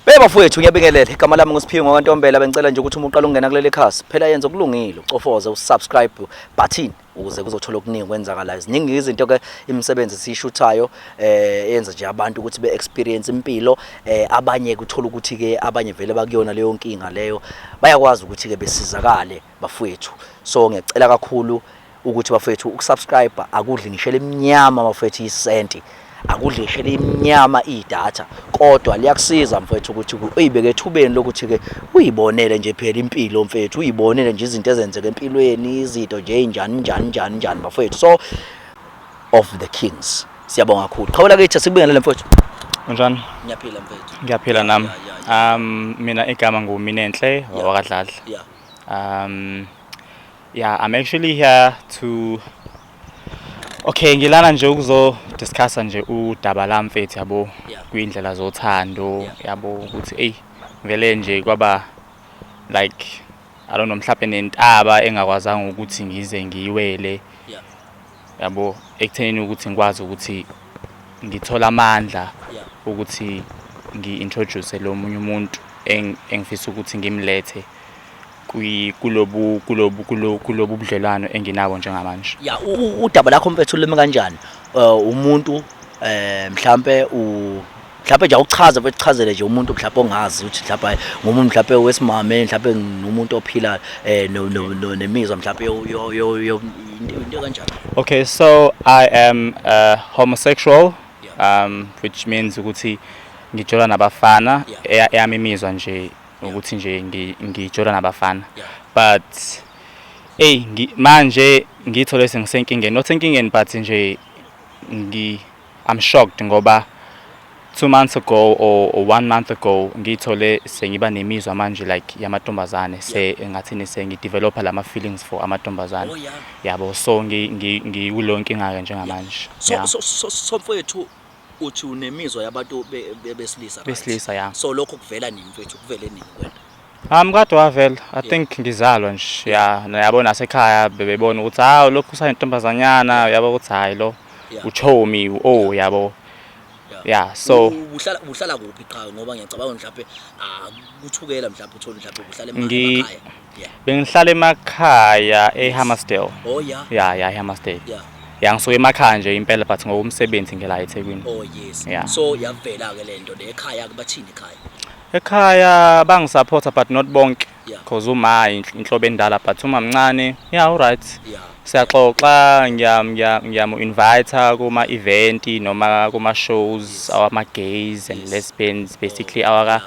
Bebafowethu, ngiyabingelela. Igama lami nguSiphiwe ngokaNtombela. Bengicela nje ukuthi uma uqala ukungena kuleli khasi, phela yenza okulungile, ucofoze usubscribe button ukuze kuzothola okuningi okwenzakalayo. Ziningi izinto ke, imisebenzi esiyishuthayo eyenza nje abantu ukuthi be-experience impilo. Abanye kuthola ukuthi ke abanye vele bakuyona leyo nkinga leyo, bayakwazi ukuthi ke besizakale, bafowethu. So ngiyacela kakhulu ukuthi, bafethu, ukusubscribe akudli ngisho elimnyama, bafethu, isenti akudli ngisho elimnyama idatha, kodwa liyakusiza, mfethu, ukuthi uyibeke ethubeni lokuthi ke uyibonele nje phela impilo, mfethu, uyibonele nje izinto ezenzeka empilweni, izinto nje enjani njani njani njani, bafethu. So of the Kings, siyabonga kakhulu. Qhawula kithi, sikubingelele, mfethu. Unjani? Ngiyaphila, mfethu. Ngiyaphila nami. Mina igama nguMinenhle wakaDladla. Yeah, I'm actually here to Okay, ngilana nje ukuzo discussa nje udaba lami, mfethu, yabo, kwindlela zothando, yabo, ukuthi ey vele nje kwaba like, I don't know, mhlawumbe nentaba engakwazanga ukuthi ngize ngiyiwele, yabo, ekuthenini ukuthi ngikwazi ukuthi ngithola amandla ukuthi ngi-introduce lo munye umuntu engifisa ukuthi ngimlethe kulobu budlelwano enginabo njengamanje. Ya, udaba lakho, mfethu, limi kanjani? Umuntu mhlambe u mhlambe nje awuchaze, mfethu, uchazele nje umuntu mhlambe ongazi ukuthi mhlambe ngumuntu mhlambe wesimame, mhlambe ngumuntu ophila nemizwa mhlambe yo into kanjani? Okay, so I am a homosexual, which means ukuthi ngijola nabafana. Eyami imizwa nje ukuthi nje ngijola nabafana. But hey, manje ngithole sengisenkingeni, not enkingeni, but nje I'm shocked ngoba 2 months ago or one month ago ngithole sengiba nemizwa manje like yamantombazane, se ngathini, sengidevelopa lama feelings for amantombazane. Yabo, so ngikuleyo nkinga ke njengamanje. So so mfowethu, uthi unemizwa yabantu besilisa, right? Besilisa, yeah. So lokho kuvela nini, mfethu? Kuvele nini kwena? Kade wavela. I think ngizalwa nje. Yeah, yabo, nasekhaya bebebona ukuthi hawu, lokhu usayintombazanyana, yabo, ukuthi hayi lo uchomi, oh, yabo. Yeah, so Uhlala kuphi qha? Ngoba ngiyacabanga mhlawumbe kuthukela, mhlawumbe uthole mhlawumbe uhlala emakhaya. Bengihlala emakhaya eHammersdale. Oh yeah. Yeah, eHammersdale. Yeah, ngisuka emakhaya nje impela, but ngokumsebenzi ngela eThekwini. Oh yes. So yavela ke lento le ekhaya, kubathini ekhaya? Ekhaya bangisupporta, but not bonke. Because uma inhlobo endala, but uma mncane, yeah, all right. Siyaxoxa, ngiyamu invite kuma event noma kuma shows awama gays and lesbians, basically awaka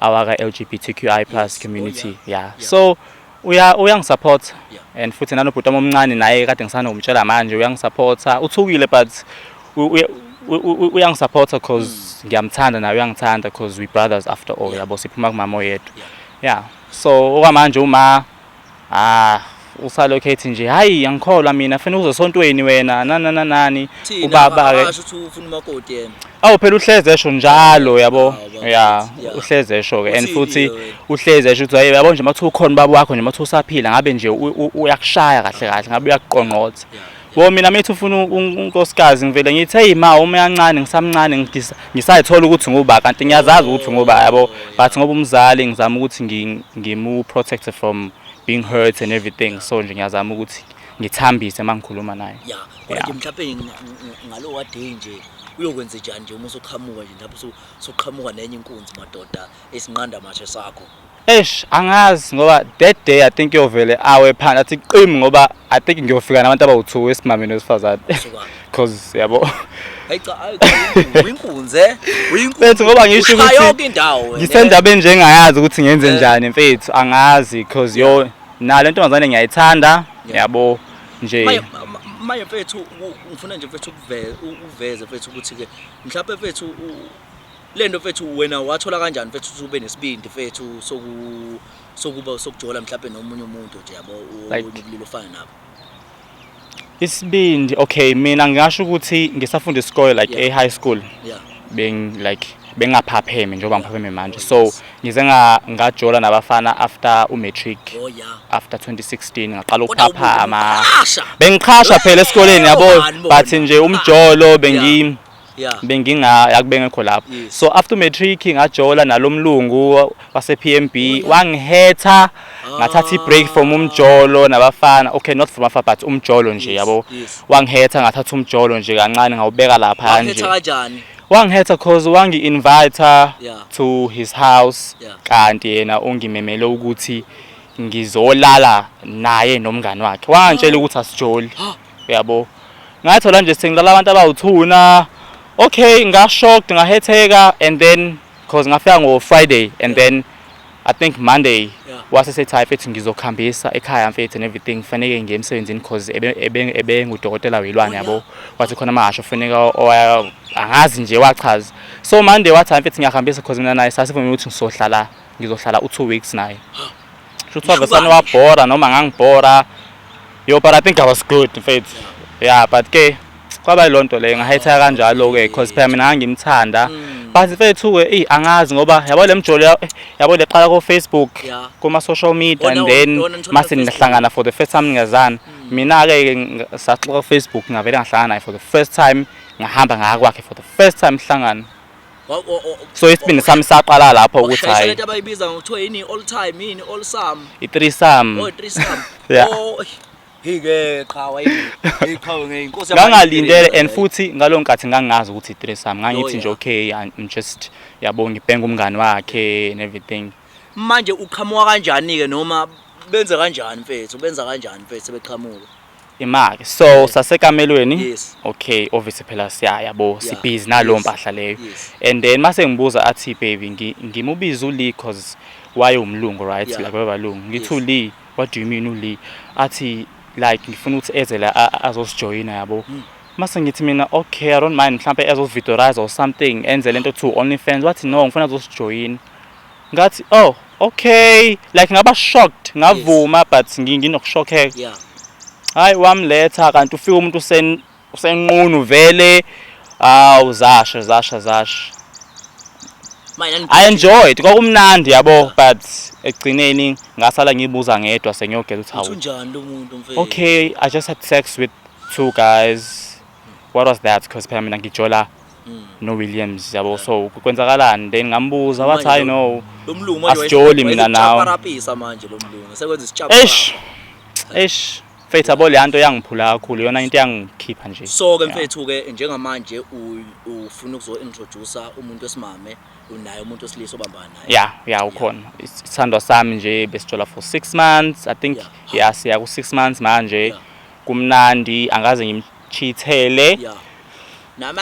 LGBTQI+ community. Yeah. So uyangisupport and futhi nanobhuti wami omncane naye kade ngisanokumtshela manje uyangisupporta. Uthukile, but uyangisupporta 'cause ngiyamthanda, naye uyangithanda 'cause we brothers after all, yabo, siphuma kumama oyedwa. Yeah. So okwamanje uma usalokhu ethi nje, "Hayi, angikholwa mina, fanele uze esontweni wena, nani nani nani." Thina Ubaba ke akasho ukuthi ufuna umakoti yena. Awu phela, uhleze esho njalo, yabo. Hawu, Uhleze esho ke and Uthini futhi ke wena? Uhleze esho ukuthi, "Hayi, yabo nje, mathiwa ukhona ubaba wakho nje, mathiwa usaphila, ngabe nje uyakushaya kahle kahle, ngabe uyakuqongqotha." Bo mina mithi ufuna unkosikazi, ngivele ngithi, "Hey ma, uma yancane, ngisamncane, ngisayithola ukuthi nguba, kanti ngiyazazi ukuthi nguba," yabo, but ngoba umzali ngizama ukuthi ngimu protect from being hurt and everything, so nje ngiyazama ukuthi ngithambise uma ngikhuluma naye. Ya, kodwa nje mhlawumbe ngalo day nje uyokwenza njani nje uma usuqhamuka nje lapho usuqhamuka nenye inkunzi, madoda, esinqanda mashe sakho? Eish, angazi ngoba that day I think yovele awe phansi athi qim, ngoba I think ngiyofika nabantu abawu-2, wesimame nowesifazane. Suka. 'Cause yabo. Hayi cha, hayi cha, uyinkunzi, eh? Uyinkunzi. Mfethu, ngoba ngisho Ushaya ukuthi yonke indawo wena, eh? ngisendabeni nje engayazi ukuthi ngenze njani, mfethu, angazi, 'cause yo nalo ntombazane ngiyayithanda, yabo nje. Maye mfethu, ngifuna nje, mfethu, uveze, mfethu, ukuthi ke mhlawumbe, mfethu, lento, mfethu, wena wathola kanjani, mfethu, ukuthi ube nesibindi, mfethu, sokuba sokujola mhlawumbe nomunye umuntu nje, yabo, onobulili ofana nabo? Isibindi, okay, mina ngingasho ukuthi ngisafunda isikole, like e-high school, beng like bengaphapheme njengoba ngiphapheme manje. So ngize ngajola nabafana after umatric. After 2016 ngaqala Kodwa ukuphaphama. ubuqhasha. Bengiqhasha phela esikoleni, yabo. Obani bona? But nje umjolo bengi Benginga yakubengekho lapho. So after matric ngajola nalomlungu wase PMB. Wangihetha, ngathatha i-break from umjolo nabafana. Okay, not from abafana, but umjolo nje, yabo. Wangihetha, ngathatha umjolo nje kancane, ngawubeka lapha nje. Wakhetha kanjani? Wangihetha cause wangi-invite to his house, kanti yena ungimemele ukuthi ngizolala naye nomngani wakhe. Wangitshela ukuthi asijoli, yabo. Ngathola nje sengilala abantu abawu-2 na. Okay, nga-shocked, ngahetheka, and then cause ngafika ngo-Friday and then I think Monday wase sethi, "Hayi mfethu, ngizokuhambisa ekhaya mfethu and everything, faneke ngiye emsebenzini," cause ebe ngudokotela welwane, yabo. Wathi khona amahasho funeka angazi nje, wachaza. So Monday wathi, "Hayi mfethu, ngiyahambisa," cause mina naye sasivumile ukuthi ngizohlala u-2 weeks naye. Shuthi wavesane wabhora noma ngangibhora yo, but I think I was good mfethu, yeah. But ke kwaba yiloo nto leyo, ngahetheka kanjalo-ke, cause phela mina ngangimthanda. But mfethu-ke, eyi, angazi ngoba yabo le mjolo yabo leqala ko-Facebook, kuma-social media, and then Wona nithola mase ku-Facebook. Nihlangana for the first time ngiyazana mina-ke, saxoxa ku-Facebook, ngavele ngahlangana naye for the first time, ngahamba ngaya kwakhe for the first time sihlangana. So isibindi sami saqala lapho ukuthi Wakushayisa hayi. Lento abayibiza ngokuthiwa yini, all time yini, all sum? I-threesome. Oh, threesome. Yeah. Oh, hey-ke qhawe, hey qhawe, ngeyinkosi. Ngangalindele, and futhi ngalowo nkathi ngangingazi ukuthi i-threesome. Ngangithi nje, okay, I'm just, yabo, ngibhenga umngani wakhe and everything. Manje uqhamuka kanjani-ke, noma benze kanjani mfethu, benza kanjani mfethu sebeqhamuka? Imake so sasekamelweni. Okay, obviously phela siya, yabo, sibhizi nalowo mpahla leyo. And then mase ngibuza, athi, "Baby, ngimubiza uLee," cause waye umlungu, right? Like babalungu. Ngithi, "uLee? What do you mean uLee?" Athi, "Like ngifuna ukuthi eze la azosijoyina," yabo. Mase ngithi mina, "Okay, I don't mind, mhlambe ezovidorize or something, enze lento to OnlyFans." Wathi, "No, ngifuna azosijoyina." Ngathi, "Oh, okay." Like ngaba shocked, ngavuma, but nginokushockeka. Hayi, wamletha, kanti ufika umuntu usenqunu vele. Awu, zasha zasha zasha. Manje I enjoyed, kwakumnandi, yabo, but ekugcineni ngasala ngibuza ngedwa sengiyogeza ukuthi uthi hawu, unjani lo muntu mfethu? Okay, I just had sex with two guys. What was that? Because phela mina ngijola no Williams, yabo. So kwenzakalani? Then ngambuza, wathi, Manje "Hayi, no." Lo mlungu manje Asijoli mina nawe. wayesekuchaparapisa manje lo mlungu sekwenza isitshapa. Eish eish mfethu, yabo, le nto yangiphula kakhulu, yona into yangikhipha nje. So ke Yeah. mfethu ke, njengamanje ufuna ukuzo-introduce umuntu wesimame, unaye umuntu wesilisa obambana naye? Yeah, ukhona isithandwa sami nje, besijola for 6 months, I think. Yeah, siya ku 6 months manje. Kumnandi, angaze ngimcheatele. Yeah, nama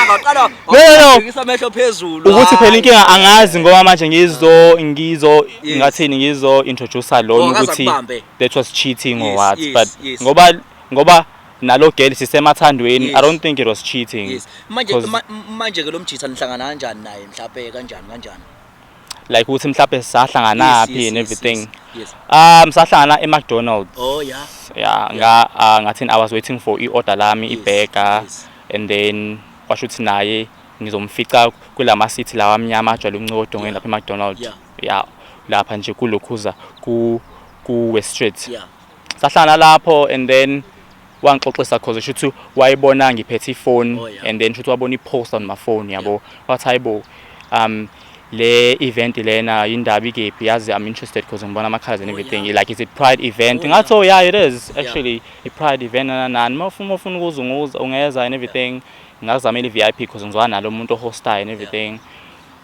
waqala No. wabhekisa amehlo phezulu. Ukuthi phela Hhayi. inkinga angazi ngoba manje ngizo ngathini, ngizo introduce lona Oh, akaze ukuthi akubambe. that was cheating or what, but ngoba nalo girl sisemathandweni, I don't think it was cheating. Yes, manje manje ke lo mjitha nihlangana kanjani naye, mhlawumbe kanjani kanjani? Like ukuthi mhlawumbe sahlanganaphi and everything? Yes. Sahlangana eMcDonald's. Oh yeah. Yeah, nga ngathini, I was waiting for i-order lami, i-burger, and then kwasho ukuthi naye ngizomfica kulama seat lawa amnyama ajwayele ukuncika odongeni lapha eMcDonald's. Yeah, lapha nje kulokhuza ku West Street. Sahlangana lapho and then wangixoxisa, cause shuthi wayibona ngiphethe ifone, and then shuthi wabona i-post on my phone, yabo. Wathi, "Hayibo, le event lena indaba ikephi? Yazi I'm interested because ngibona ama-colours and everything. Like, is it pride event?" Ngathi, "Oh yeah, it is actually i pride event, nani mawufuna ukuzunguza ungeza and everything. Ngazamela i-VIP because ngizwana nalo muntu ohostayo and everything."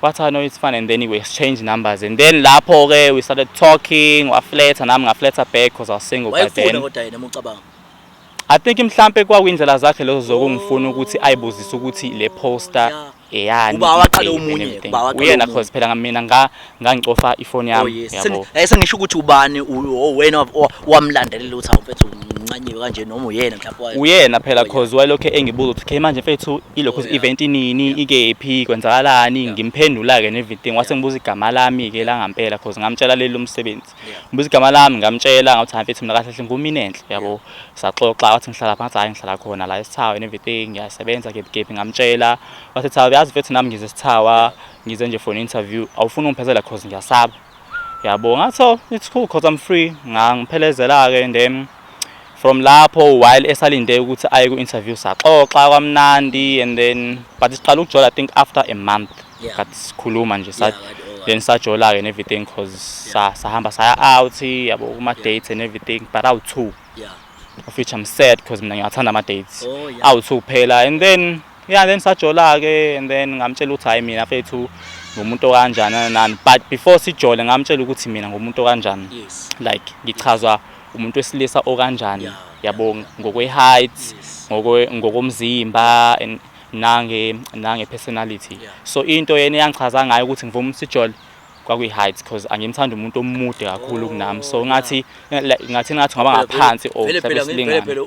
Wathi, "I know, it's fun." And then we exchanged numbers and then lapho ke we started talking, waflirta, nami ngaflirta back because I was single by Wayefuna then. kodwa yena uma ucabanga? I think mhlambe kwakuyindlela zakhe lezo zokungifuna ukuthi ayibuzise ukuthi le poster eyani. Uba waqala and omunye, everything. uba waqala Uyena, omunye. cause phela mina ngangicofa ifoni Oh yami, yes. yabo. Sengisho ukuthi ubani wena wamlandelela ukuthi, hawu mfethu, uncanyiwe kanje, noma uyena mhlawumbe Uyena phela, cause wayelokhu engibuza ukuthi, okay, manje mfethu, ilokhu event inini, ikephi, kwenzakalani. Ngimphendula ke and everything, wase ngibuza igama lami ke la ngampela, cause ngamtshela leli lomsebenzi. Ngibuza igama lami, ngamtshela, ngathi, "Hayi mfethu, mina kahle kahle nguMinenhle," yabo. Saxoxa, wathi ngihlala phansi, hayi, ngihlala khona la esithawa and everything, ngiyasebenza kephi kephi. Ngamtshela, wathi, "Cha, uyazi mfethu, nami ngize esithawa, ngize nje for an interview, awufuni ungiphezela cause ngiyasaba," yabo. Ngathi, "Oh, it's cool cause I'm free." Ngangiphelezela ke and then From lapho, while esalinde ukuthi aye ku-interview, saxoxa kwamnandi, and then but siqala ukujola, I think, after a month kathi sikhuluma nje then sajola-ke and everything, 'cause sahamba saya out, yabo, kuma-dates and everything, but awu-two, of which I'm sad because mina ngiyathanda ama-dates. Awu-two kuphela, and then yeah, then sajola-ke, and then ngamtshela ukuthi, "Hayi, mina fethu ngumuntu okanjani," nani nani. But before sijole ngamtshela ukuthi mina ngumuntu okanjani, like ngichazwa umuntu wesilisa okanjani, yabo, ngokwe-height, ngokomzimba and nange personality. So into yena eyangichaza ngayo ukuthi ngivume usijole kwakuyi-height, because angimthandi umuntu omude kakhulu kunami, so ngathi like, ngathi ngaba ngaphansi or Vele mhlawumbe phela, vele silingane. Phela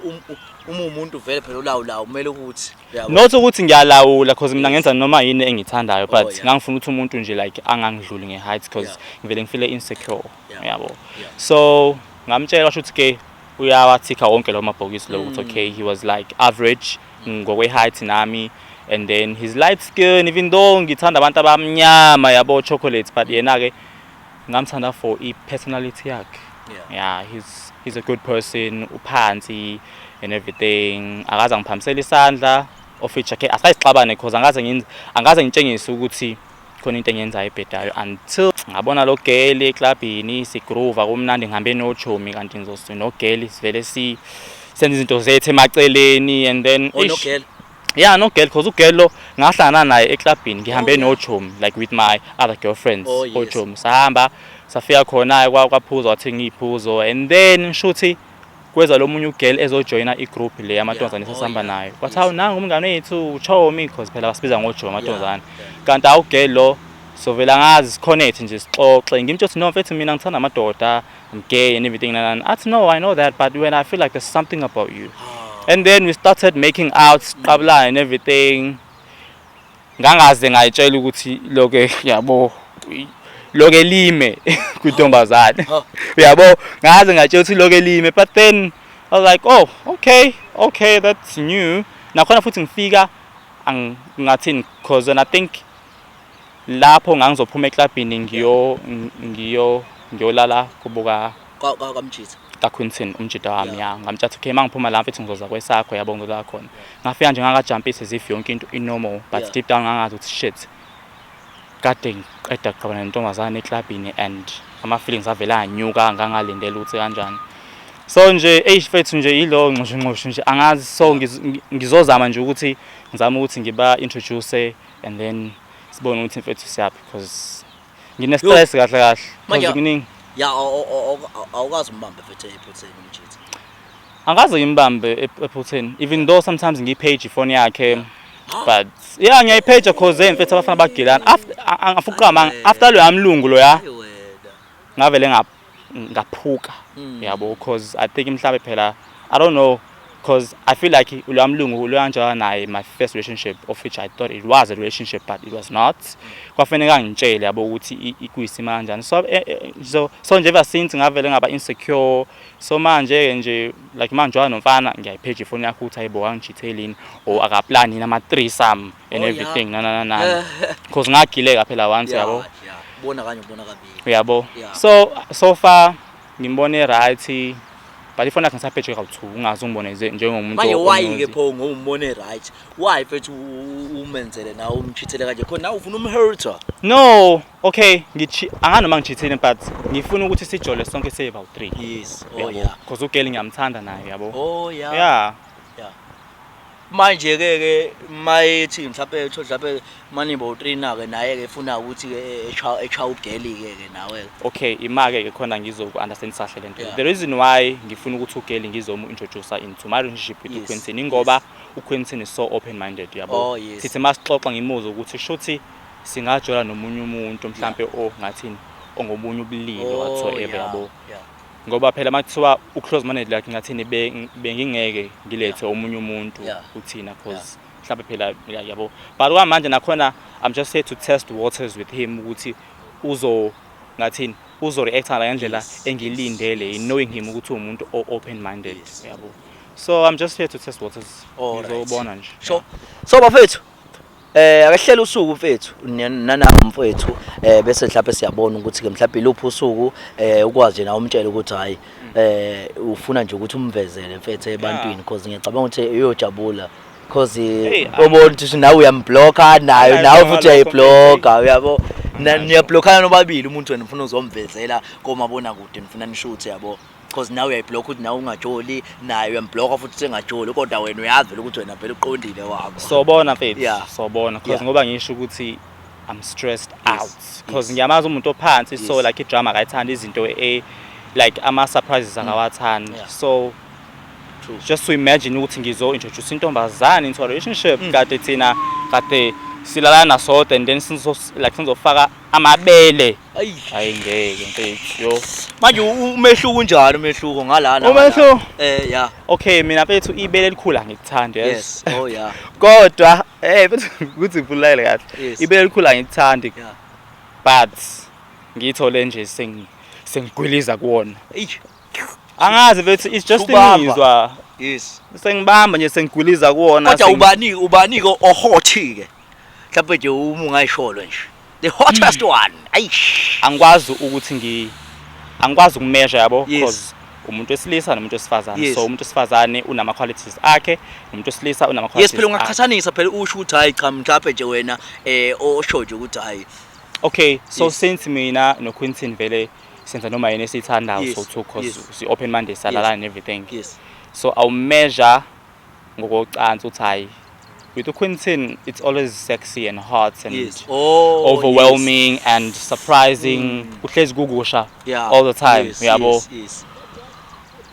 uma umuntu vele phela ulawulayo kumele ukuthi, uyabo. Not ukuthi ngiyalawula, 'cause mina ngenza noma yini engiyithandayo, but ngangifuna ukuthi umuntu nje like angangidluli nge-height, because ngivele ngifile insecure, yabo. So ngamtshela, washo ukuthi ke uyawathikha wonke lawo mabhokisi lo, ukuthi okay, he was like average ngokwe-height nami, and then he's light skin, even though ngithanda abantu abamnyama, yabo, chocolate, but yena-ke ngamthanda for i-personality yakhe. Yeah, he's a good person, uphansi and everything, akaze angiphamisela isandla, of which okay, asayixabane, because angaze ngitshengise ukuthi khona into engiyenzayo ebhedayo until ngabona lo girl eklabhini, sigroove kumnandi, ngihambe nochomi, kanti ngizosi no-girl sivele si senza izinto zethu emaceleni, and then Oh, ish, no-girl. Yeah, no girl, 'cause u-girl lo ngahlangana naye eklabhini, ngihambe nochomi, like with my other girlfriends. Ochomi sahamba safika khona, kwaphuzwa, wathenga iy'phuzo, and then shuthi kweza lo munye u-girl ezojoyina i-group le yamantombazane esasihamba nayo. Kwathi, "Hawu, nangu umngane wethu uchomi," 'cause phela basibiza ngojomi amantombazane. Kanti awu, girl lo sovela ngazi si-connect nje, sixoxe, ngimtshela ukuthi, "No mfethu, mina ngithanda amadoda, I'm gay and everything," and athi, "No, I know that, but when I feel like there's something about you." And then we started making out, siqabulana and everything. Ngangaze ngayitshela ukuthi loke, yabo, loke lime kwintombazane, uyabo, ngaze ngatshela ukuthi loke lime, but then I was like, "Oh, okay, that's new." Nakhona futhi ngifika ngathini, 'cause and I think lapho ngangizophuma eklabhini ngiyolala kubuka Kamjitha. kaQuinton, umjida wami. Ya, ngamtshela okay, mangiphuma la mfethu ngizoza kwesakho, yabo, ngizola khona. Ngafika nje ngakajumpisa as if yonke into i-normal, but deep down ngangazi ukuthi shit, kade ngiqeda kuqabana nentombazane eklabhini and ama-feelings avele anyuka, ngangalindela ukuthi kanjani. So nje, eish mfethu, nje yilo nxushu nxushu nje, angazi. So ngizozama nje ukuthi ngizame ukuthi ngiba introduce and then sibone ukuthi mfethu siyaphi, because ngine stress kahle kahle, Manje- because kuningi. Ya, awukazi umbambe mfethu ephutheni umjitha? Angaze ngimbambe ephutheni, even though sometimes ngiyi-page ifoni yakhe, but yeah, ngiyayi-page 'cause hey mfethu, abafana bagilana after angafuqa manga after lo yamlungu lo ya. Hayi wena. Ngavele ngaphuka, yabo, 'cause I think mhlambe phela, I don't know, 'cause I feel like lo mlungu lo kanjalo naye, my first relationship, of which I thought it was a relationship, but it was not. Kwafanele ngitshele, yabo, ukuthi kuyisima kanjani. So nje ever since ngavele ngaba insecure. So manje ke nje, like manje nomfana ngiyayi-page ifoni yakho ukuthi ayibo, angicheatelini or akaplani yini ama threesome and everything, na na na na, 'cause ngagileka phela once, yabo. Yeah, bona kanye ubona kabili. Uyabo. So far ngimbone right, but ifoni yakhe ngisapage kawu-two, ungaze ungibone nje njengomuntu Manje why ke onozi. pho ngombone right, why mfethu umenzele nawe, umcheatele kanje khona, nawe ufuna umhurta? No, okay, ngichi anganoma ngicheatile, but ngifuna ukuthi sijole sonke sibe awu-three. Yes, oh yeah. Because u-girl ngiyamthanda naye, yabo. Oh yeah. Yeah. Manje ke mayethi mhlawumbe manibo 3 na ke naye ke efuna ukuthi ke echa u-girl ke nawe? Okay, ima-ke ke khona ngizoku-understand kahle lento. Yeah. The reason why ngifuna ukuthi u-girl ngizomu-introduce into my relationship with uQuinton, ingoba uQuinton is so open minded, yabo. Sithi masixoxa ngimuzwe ukuthi shuthi singajola nomunye umuntu mhlambe o ngathini, ongobunye ubulili, whatsoever, yabo, ngoba phela makuthiwa u-close minded, like ngathini, bengingeke ngilethe omunye umuntu kuthina, 'cause mhlambe phela yabo. But kwamanje nakhona I'm just here to test waters with him ukuthi uzo ngathini, uzo-reacta ngendlela engilindele, knowing him ukuthi uwumuntu o-open minded, yabo. So I'm just here to test waters. Alright. Ngizobona nje. Sure. So bafethu, Akehlela usuku mfethu nanawo mfethu, bese mhlawumbe siyabona ukuthi ke mhlawumbe iluphi usuku ukwazi nje nawe umtshele ukuthi hayi, ufuna nje ukuthi umvezele mfethu ebantwini, because ngiyacabanga ukuthi uyojabula, because Hey, ubona ukuthi nawe uyamblocka nayo, Hayi, nawe ngibonga futhi lokho. Uyayiblocka, uyabo. Niyablockana nobabili. Umuntu wena ufuna uzomvezela komabonakude, nifuna nishuthe, yabo, because nawe uyayiblocka ukuthi nawe ungajoli naye, uyamblocka futhi sengajoli, kodwa wena uyazi vele ukuthi wena vele uqondile wakho. Sobona mfethu. Sobona, because ngoba ngisho ukuthi I'm stressed out because ngiyamazi umuntu ophansi, so like idrama akayithandi, izinto like ama surprises akawathandi. So just to imagine ukuthi ngizo introduce intombazane into a relationship kade thina kade silalana sodwa, and then sizo like sizofaka amabele. Ayi. Hayi, ngeke mfethu, yo. Manje umehluko unjani, umehluko ngalana? Umehluko? Ya. Okay, mina mfethu ibele elikhulu angikuthandi, yes. Yes, oh yeah. Kodwa mfethu, ukuthi ngivulele kahle, ibele elikhulu angikuthandi, but ngiyithole nje sengigwiliza kuwona. Eish. Angazi mfethu, it's just Ubamba. imizwa. Sengibamba nje, sengigwiliza kuwona. Kodwa ubani ke ohot ke mhlawumbe nje, uma ungayisholo nje, the hottest one? Ayish. Angikwazi ukumeasure, yabo, because umuntu wesilisa nomuntu wesifazane, so umuntu wesifazane unama qualities akhe, umuntu wesilisa unama qualities Phela akhe. Ungaqhathanisa phela, usho ukuthi hayi cha, mhlawumbe nje wena osho nje ukuthi hayi. Okay, so since mina no Quinton vele senza noma yini esiyithandayo, so too, cause si open minded, salalana and everything, so I'll measure ngokocansi uthi hayi, with uQuinton it's always sexy and hot and yes oh overwhelming and surprising, kuhlezi kukusha all the time, uyabo.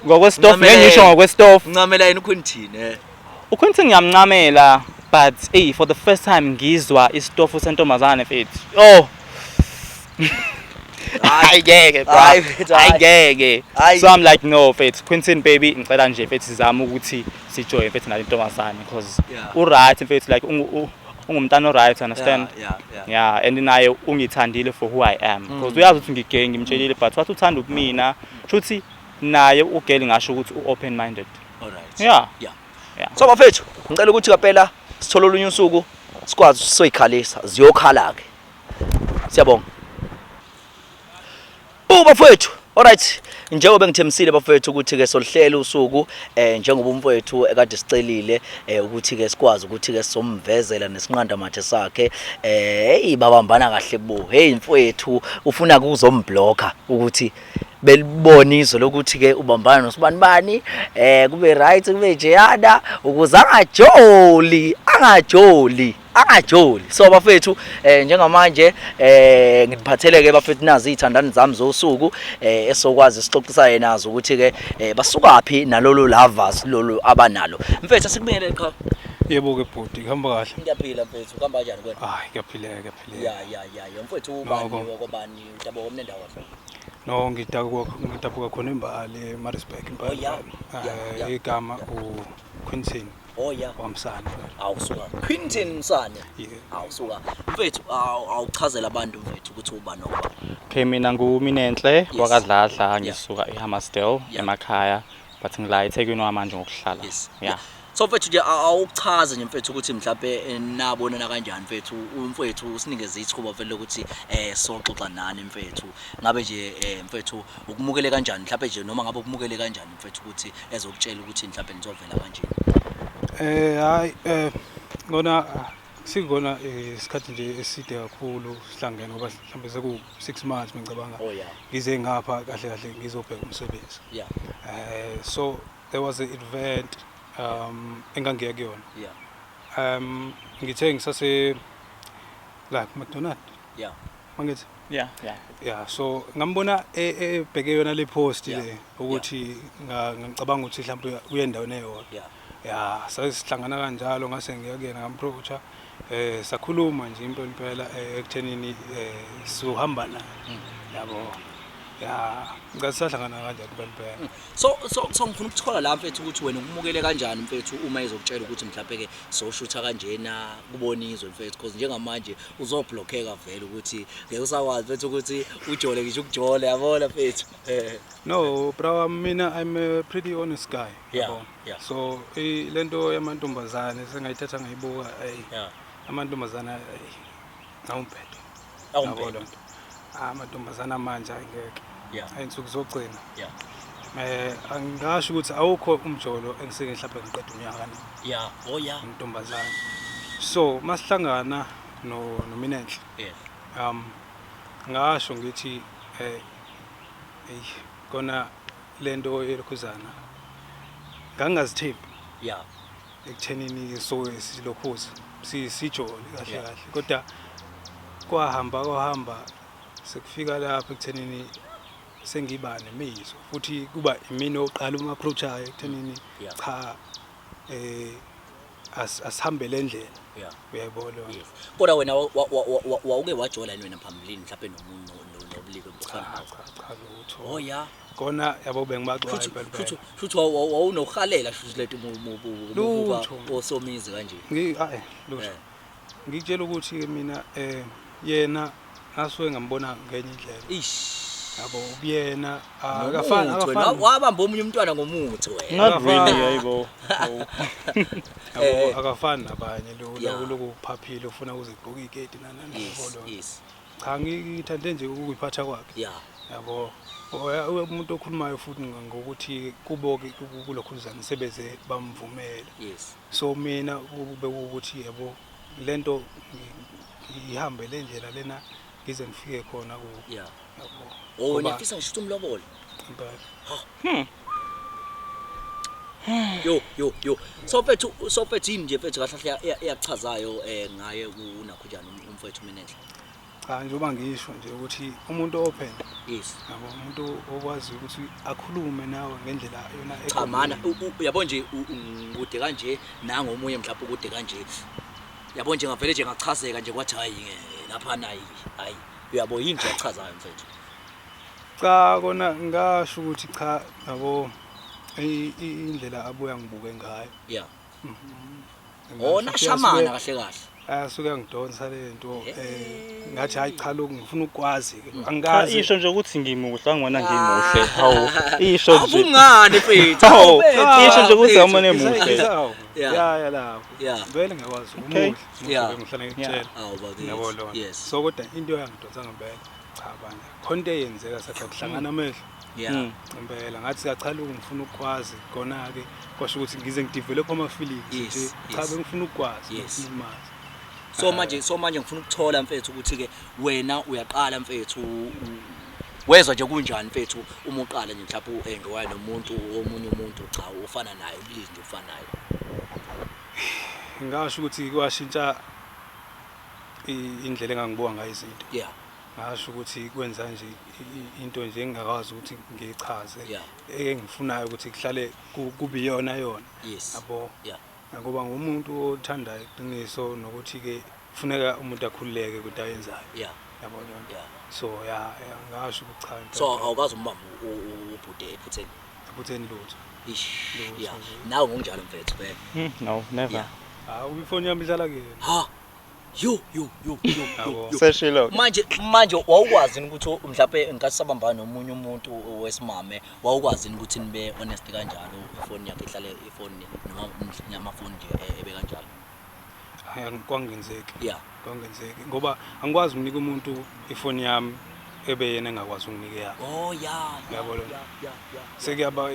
Ngokwestof, Ncamela ngeke ngisho yena. ngokwestof. Ncamela yena uQuinton? uQuinton ngiyamncamela, but hey, for the first time ngizwa isitofu sentombazane mfethu, oh, hayi ngeke bro. Hayi, mfethu, hayi hayi. ngeke. Hayi. So I'm like, no mfethu, Quinton baby, ngicela nje mfethu sizame ukuthi sijoye mfethu nale ntombazane, because u-right mfethu, like ungumntana o-right, understand? Yeah. Yeah, and naye ungithandile for who I am, because uyazi ukuthi ngigay, ngimtshelile, but wathi uthanda ubumina, shuthi naye ugirl ngasho ukuthi u-open minded. All right. Yeah. So bafethu, ngicela ukuthi kaphela sithole olunye usuku sikwazi soyikhalisa, ziyokhala ke. Siyabonga. Bu bafethu. Alright, njengoba ngithembisile bafethu ukuthi ke solihlela usuku, njengoba umfowethu ekade sicelile ukuthi ke sikwazi ukuthi ke somvezela nesinqanda mathe sakhe. Hey, babambana kahle bo. Hey mfowethu, ufuna kuzomblocka ukuthi belibona izwe lokuthi ke ubambana nosibani bani, kube right, kube jeyana, ukuze angajoli, angajoli, angajoli. So bafethu, njengamanje ngiphathele ke bafethu nazi izithandani zami zosuku, esokwazi sixoxisane nazo ukuthi ke basukaphi nalolu lovers lolu abanalo. Mfethu, asikubingelele qha. Yebo-ke bhuti, kuhamba kahle. Ngiyaphila mfethu, kuhamba kanjani kwena? Hayi, kuyaphileka, kuyaphileka. Ya, mfethu, ubani? Noko. Wakobani, utabo komnendawo? No, ngidabuka khona eMbali, eMaritzburg. Oh, yeah. Igama uQuinton Wamsana. Awusuka, Quinton Msane. Yeah. Awusuka mfethu, awuchazela abantu mfethu ukuthi ubani okuba. Okay, mina nguMinenhle wakaDladla, ngisuka eHammarsdale emakhaya, but ngila eThekwini wamanje ngokuhlala. Yeah. So mfethu nje awuchaze nje mfethu ukuthi mhlawumbe nabonana kanjani mfethu, umfethu usinikeze ithuba vele ukuthi soxoxa nani mfethu. Ngabe nje mfethu ukumukele kanjani mhlawumbe nje, noma ngabe ukumukele kanjani mfethu ukuthi ezokutshela ukuthi mhlawumbe nizovela kanje? Hayi, ngona sikona isikhathi nje eside kakhulu sihlangene, ngoba mhlawumbe seku 6 months ngicabanga. Ngize ngapha kahle kahle ngizobheka umsebenzi. So there was an event engangiya kuyona. Ngithe ngisase la McDonald. Mangithi Yeah. Yeah, so ngambona ebheke yona le post le ukuthi ngicabanga ukuthi mhlawumbe uye endaweni eyodwa. Yeah, sasihlangana kanjalo, ngase ngiya kuyena, ngamapproacha, sakhuluma nje impela impela ekuthenini sizohamba naye. Yabo. Yeah, ngathi sahlangana kanjalo impela impela. So ngifuna ukuthola la mfethu ukuthi wena ukumukele kanjani mfethu uma ezokutshela ukuthi mhlawumbe ke soshutha kanjena kubona izwe mfethu, because njengamanje uzoblockeka vele ukuthi ngeke usakwazi mfethu ukuthi ujole, ngisho ukujole, yabona mfethu. No, bro, mina I'm a pretty honest guy. Yabo. Yeah. So lento yamantombazane sengayithatha ngayibuka, hey. Amantombazana awumbhede. Awumbhede. Yabo lonto. Amantombazana manje ayingeke. Ayinsuku zogcina. Angingasho ukuthi awukho umjolo engiseke mhlawumbe ngiqeda unyaka na. Yeah. Oh yeah. Intombazana. So masihlangana no noMinenhle. Yes. Ngasho ngithi ey kona lento yelokhuzana ngangingazithembi. Yeah. Ekuthenini so silokhuza sijole kahle Yeah. kahle kodwa kwahamba sekufika lapha ekuthenini sengiba nemizwa futhi kuba imina oqala uma approachayo ekuthenini Yeah. cha asihambe le ndlela. Yeah. Uyayibona. Yes. Kodwa wena wawuke wajola yini wena phambilini mhlawumbe nomuntu nobulili obufana nawe? Cha, cha lutho. Oh yeah. Kona yabo bengibaxwaya Futhi impela. futhi futhi wawunokuhalela shuthi lento umubuka Lutho. osomizi kanje. Ngi lutho. Ngikutshela ukuthi ke mina yena ngasuke ngambona ngenye indlela. Ish. Yabo ubuyena akafani Ngomuthi wena, akafani. Wabamba omunye umntwana ngomuthi wena. Not really hayibo. Yabo akafani nabanye lo Yeah. lokuphaphile ufuna ukuzigqoka iketi nana Yes, nabo. yes. Cha ngithande nje ukuyiphatha kwakhe. Yeah. Yabo umuntu okhulumayo futhi ngokuthi kubo ke kulokhuzana sebeze bamvumela. Yes. So mina kube ukuthi yabo lento ihambe le ndlela lena ngize ngifike khona ku. Yeah. Yabo. Oh Ngoba niyafisa ngisho umlobolo. Impela. Yo yo yo. So mfethu yini nje mfethu kahle kahle eyachazayo ngaye unakhujana umfethu Minenhle. Cha njengoba ngisho nje ukuthi umuntu open. Yes. Yabo umuntu okwazi ukuthi akhulume nawe ngendlela yona Cha mana uyabo nje ukude kanje nangomunye mhlawumbe ukude kanje. Yabo nje ngavele nje ngachazeka nje kwathi hayi lapha nayi hayi uyabo yini nje achazayo mfethu. Cha kona ngasho ukuthi cha yabo indlela abuya ngibuke ngayo. Yeah. Oh nashamana kahle kahle. Asuke ngidonsa lento ngathi hayi cha lokhu ngifuna ukwazi ke angikazi. Cha isho nje ukuthi ngimuhle angibona ngimuhle. Hawu isho nje. Awungani mfethu. Isho nje ukuthi awumone muhle. Yeah ya lapho. Vele ngiyakwazi umuhle. Ngihlala ngikutshela. Awu bakithi. Yes. So kodwa into yangidonsa ngempela cha bana. Khonto eyenzeka sathi kuhlangana amehlo. Yeah. Impela ngathi cha lokhu ngifuna ukwazi kona ke kwasho ukuthi ngize ngidevelop ama feelings nje. Cha bengifuna ukwazi ngifuna umazi. So manje ngifuna ukuthola mfethu ukuthi ke wena uyaqala mfethu wezwa nje kunjani mfethu uma uqala nje mhlawumbe uenjoy nomuntu omunye umuntu cha ufana naye ubulili nje ufana naye. Ngasho ukuthi kwashintsha indlela engangibuka ngayo izinto. Yeah. Ngasho ukuthi kwenza nje into nje engingakwazi ukuthi ngiyichaze engifunayo ukuthi kuhlale kube iyona yona. Yes. Yabo. Yeah. Ngoba ngumuntu othandayo iqiniso nokuthi ke kufuneka umuntu akhululeke kwinto ayenzayo. Yeah. Yabo lona. Yeah. So yeah ngasho ukuthi cha. So awukazi umbamba ubhude ephutheni. Ephutheni lutho. Ish. Yeah. Nawe ngokunjalo mfethu be. No, never. Ah ifoni yami ihlala kuyena. Ha. Yo yo yo yo. Seshilo. Manje wawukwazi ukuthi mhlawumbe ngenkathi sabambana nomunye umuntu wesimame wawukwazi ukuthi nibe honest kanjalo ifoni yakhe ihlale ifoni noma amafoni nje ebe kanjalo. Hayi kwangenzeki. Yeah. Kwangenzeki ngoba angikwazi ukunika umuntu ifoni yami ebe yena engakwazi ukunike yakhe. Oh yeah. Yabo lo. Yeah. Sekuyaba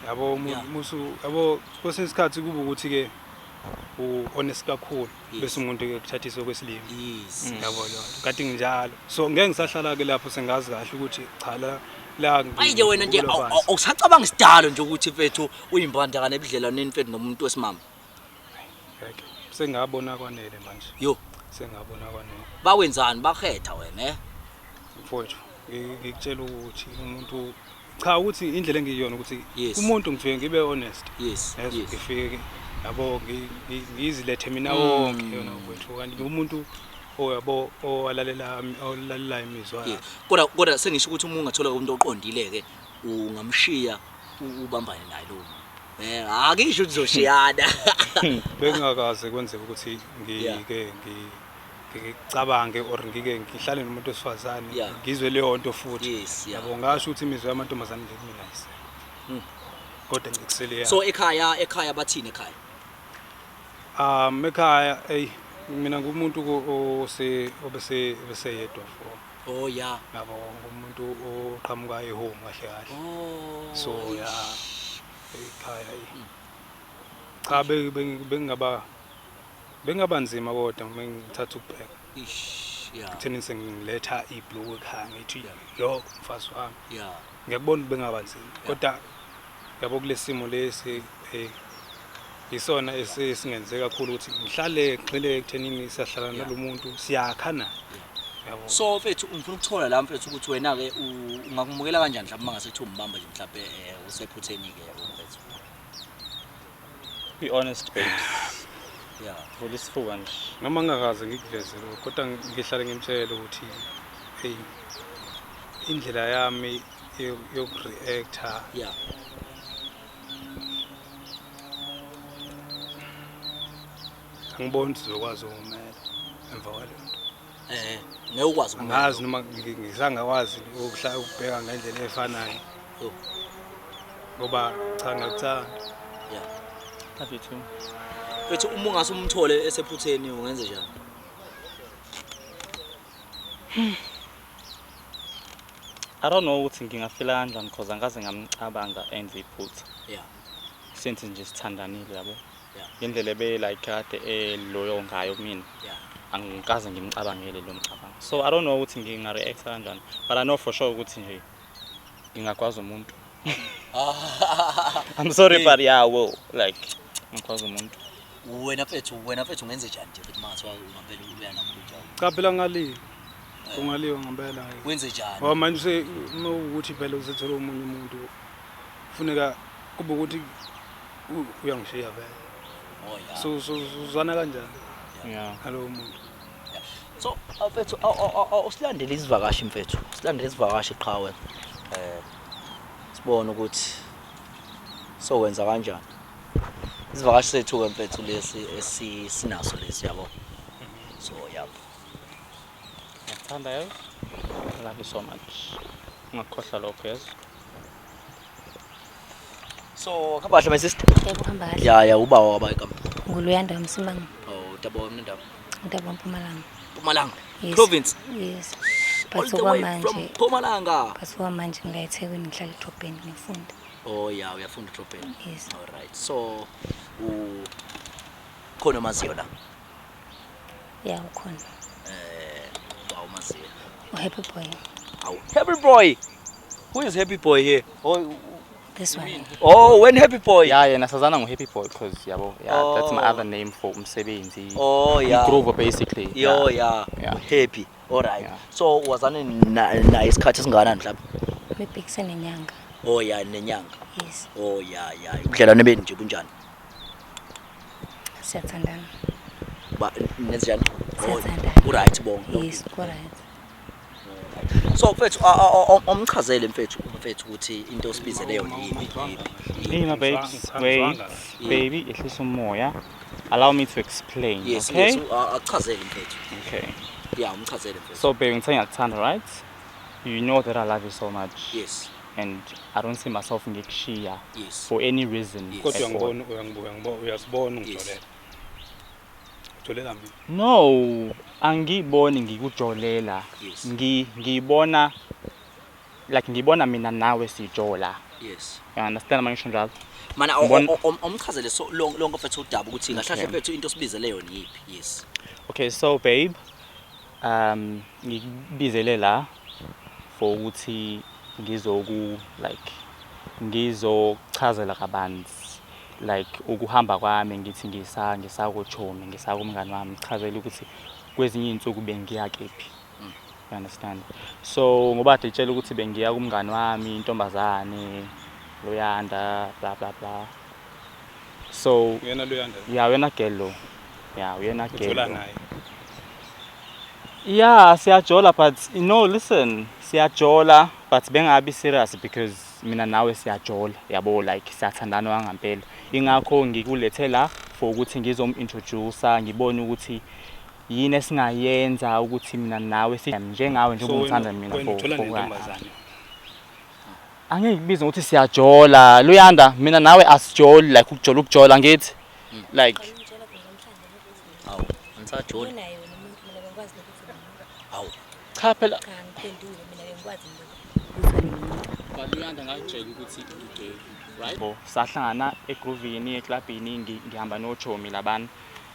yabo umuntu yabo kwesinye isikhathi kuba ukuthi ke u-honest kakhulu bese umuntu ke kuthathiswe kwesilimi. Yes. Yabo lo. Kanti nginjalo. So ngeke ngisahlala ke lapho sengazi kahle ukuthi cha la la Ayi wena nje awusacabanga isidalo nje ukuthi mfethu uyimbandakane ebudlelwaneni mfethu nomuntu wesimame. Ngeke. Sengabona kwanele manje. Yo. Sengabona kwanele. Bakwenzani bakhetha wena Mfowethu ngikutshela ukuthi umuntu cha ukuthi indlela engiyiyona ukuthi umuntu ngifike ngibe honest. Yes. Ngifike yabo ngizilethe mina wonke yona mfowethu kanti umuntu oyabo owalalela olalela imizwa yakhe. Kodwa sengisho ukuthi uma ungathola umuntu oqondile ke ungamshiya ubambane naye lo muntu. Akisho ukuthi uzoshiyana. Bengingakaze kwenzeka ukuthi ngike ngicabange or ngike ngihlale nomuntu wesifazane ngizwe leyo nto futhi. Yabo ngasho ukuthi imizwa yamantombazane nje kumina ayisekho. Kodwa ngikusele. So ekhaya bathini ekhaya? Ekhaya Mina ngumuntu ose obese obeseyedwa for. Oh yeah. Yabo, ngumuntu oqhamuka ehome kahle kahle. Oh. So yeah. Ekhaya. Cha, bengingaba bengaba nzima kodwa ngithatha ukubheka. Ish, yeah. Kutheni sengiletha ibhluku ekhaya ngithi lo mfazi wami. Yeah. Ngiyakubona ukuthi bengaba nzima. Kodwa yabo kulesimo lesi isona esingenze kakhulu ukuthi ngihlale ngixile ekuthenini siyahlala nalomuntu siyakha naye. Yabo. So mfethu, ngifuna ukuthola la mfethu ukuthi wena ke ungakumukela kanjani mhlawumbe mangase kuthiwa umbamba nje mhlawumbe usephutheni ke mfethu. Be honest, babes. Yeah. Vula isifuba nje. Noma ngingakaze ngikuveze lokho, kodwa ngihlale ngimtshela ukuthi hey, indlela yami yokureacta angiboni ukuthi sizokwazi ukumela emva kwalento. Ngeke ukwazi ukumela. Angazi noma ngisangakwazi ukuhlala ukubheka ngendlela efanayo. Oh. Ngoba cha, ngiyakuthanda. Yeah. Love you too. Mfethu, uma ungase umthole esephutheni ungenze njani? I don't know ukuthi ngingafila kanjani because angikaze ngamcabanga enze iphutha. Since nje sithandanile yabo. Ngendlela ebe like kade eloyo ngayo kumina. Angikaze ngimcabangele lo mcabango. So I don't know ukuthi nginga react kanjani, but I know for sure ukuthi nje ngingakwazi umuntu. I'm sorry, but yeah, I will like ngikwazi umuntu. Wena mfethu ungenze njani nje mfethu mangathiwa ungavele uya nakhulu? Cha phela, ngaliwa. Ungaliwa ngempela. Wenze njani? Ngoba manje uma ukuthi phela usethola omunye umuntu, kufuneka kube ukuthi uyangishiya vele. Oh yeah. So uzwana kanjani nalowo muntu? So mfethu, usilandele isivakashi mfethu. Silandele isivakashi qhawe. Sibone ukuthi sokwenza kanjani. Isivakashi sethu ke mfethu lesi esisinaso lesi yabo. So yabo. Ngiyakuthanda yazi. I love you so much. Ungakhohlwa lokho yazi. So kabahle my sister. Yebo, hamba kahle. Ya, uba waba igama. NguLuyanda Msimang. Oh, tabo mnindaba. Ndaba Mpumalanga. Mpumalanga. Yes. Province. Yes. All But the way from okwamanje Mpumalanga. but okwamanje ngila eThekwini, ngihlala edrobheni, ngiyafunda. Oh yeah, uyafunda edrobheni. Yes. All right. So u khona maziyo la. Ya, ukhona. Ba umaziyo. Happy Boy. Awu, Happy Boy. Who is Happy Boy here? Oh, This one. oh, when Happy Boy. Yeah, yena sazana ngo-Happy Boy because yabo, yeah, that's my Oh. other name for umsebenzi. Oh yeah. Groove basically. Yo yeah. Yeah. Happy. All right. Yeah. So wazane na isikhathi esingakanani mhlawumbe? Maybe kusenenyanga. Oh yeah, nenyanga. Yes. Oh yeah. Ubudlelwane benu nje bunjani? Siyathandana. Ba nenze njani? Oh, Siyathandana. u-right bonke. Yes, ku-right. So mfethu, omchazele mfethu ukuthi into osibizele yona yiphi yiphi. Hey, my babes, wait, baby, ehlisa umoya. Allow me to explain, Yes, okay? yes, akuchazele mfethu. Okay. Yeah, umchazele mfethu. So baby, ngithe ngiyakuthanda, right? You know that I love you so much. Yes. And I don't see myself ngikushiya Yes. for any reason. Yes. Kodwa at all. uyangibona, uyangibona, uyasibona ungijolela. Ujolela mina. No, angiboni ngikujolela. Yes. Ngibona like ngibona mina nawe sijola. Yes. You understand mangisho njalo? Mana omchazele so lonke mfethu udaba ukuthi kahle kahle mfethu into osibizele yona yiphi. Yes. Okay, so babe, ngikubizele la for ukuthi ngizoku like ngizochazela kabanzi like ukuhamba kwami, ngithi ngisakuchomi, ngisakumngani wami, ngichazele ukuthi kwezinye iy'nsuku bengiya kephi. You understand? So ngoba kade tshela ukuthi bengiya kumngani wami intombazane Luyanda, bla bla bla. So Uyena Luyanda. Yeah, uyena girl lo. Yeah, uyena girl. Ujola Lo. naye. Yeah, siyajola, but no, listen, siyajola but bengabi serious because mina nawe siyajola, yabo, like siyathandana wangampela. Ingakho ngikulethe la for ukuthi ngizom-introduce, ngibone ukuthi yini esingayenza ukuthi mina nawe si njengawe njengoba So ungithanda mina wena ujola for nentombazane. Angeke ngikubize ngokuthi siyajola, Luyanda, mina nawe asijoli like ukujola ukujola ngithi like Awu, Anisajoli. Unaye wena umuntu, mina bengikwazi nokuthi unomuntu. Hawu. Cha phela. Cha, ngiphendule, mina bengikwazi mina ukuthi unomuntu. Baluyanda ngakutshela ukuthi ngigay, right? Bo, sahlangana egroovini, eklabhini, ngihamba nochomi labana.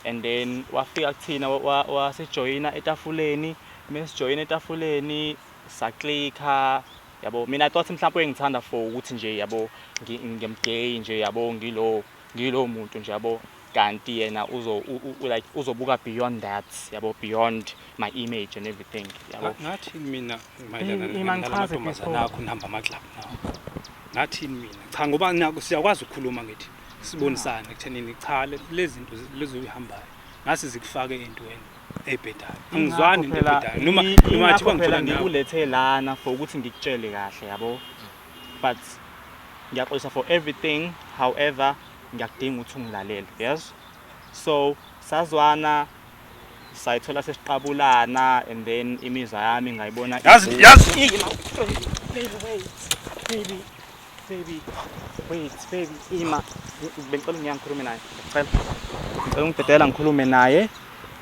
And then wafika kuthina, wasijoyina etafuleni, mesijoyina etafuleni saklikha, yabo. Mina I thought mhlawumbe uyengithanda for ukuthi nje, yabo, ngimgay nje, yabo, ngilo muntu nje, yabo. Kanti yena uzo like uzobuka beyond that, yabo, beyond my image and everything, yabo. Ngathi mina mayelana Ima ngichaze nalamantombazane before. akho nihamba ama-club nawo, ngathini mina? Cha, ngoba nako siyakwazi ukukhuluma, ngithi sibonisane ekuthenini cha, lezi zinto lezi uyihambayo ngase zikufake entweni ebhedayo. Angizwani into ebhedayo noma Ingakho thiwa phela ngithola nawe. Ngikulethe lana for ukuthi ngikutshele kahle, yabo, but ngiyaxolisa for everything. However, ngiyakudinga ukuthi ungilalele, yes. So sazwana, sayithola sesiqabulana, and then imizwa yami ngayibona. Yazi yazi. Baby, wait, baby, baby, wait, baby, ima. Bengicela ungiyeke ngikhulume naye. Ngicela, ngicela ungidedela ngikhulume naye.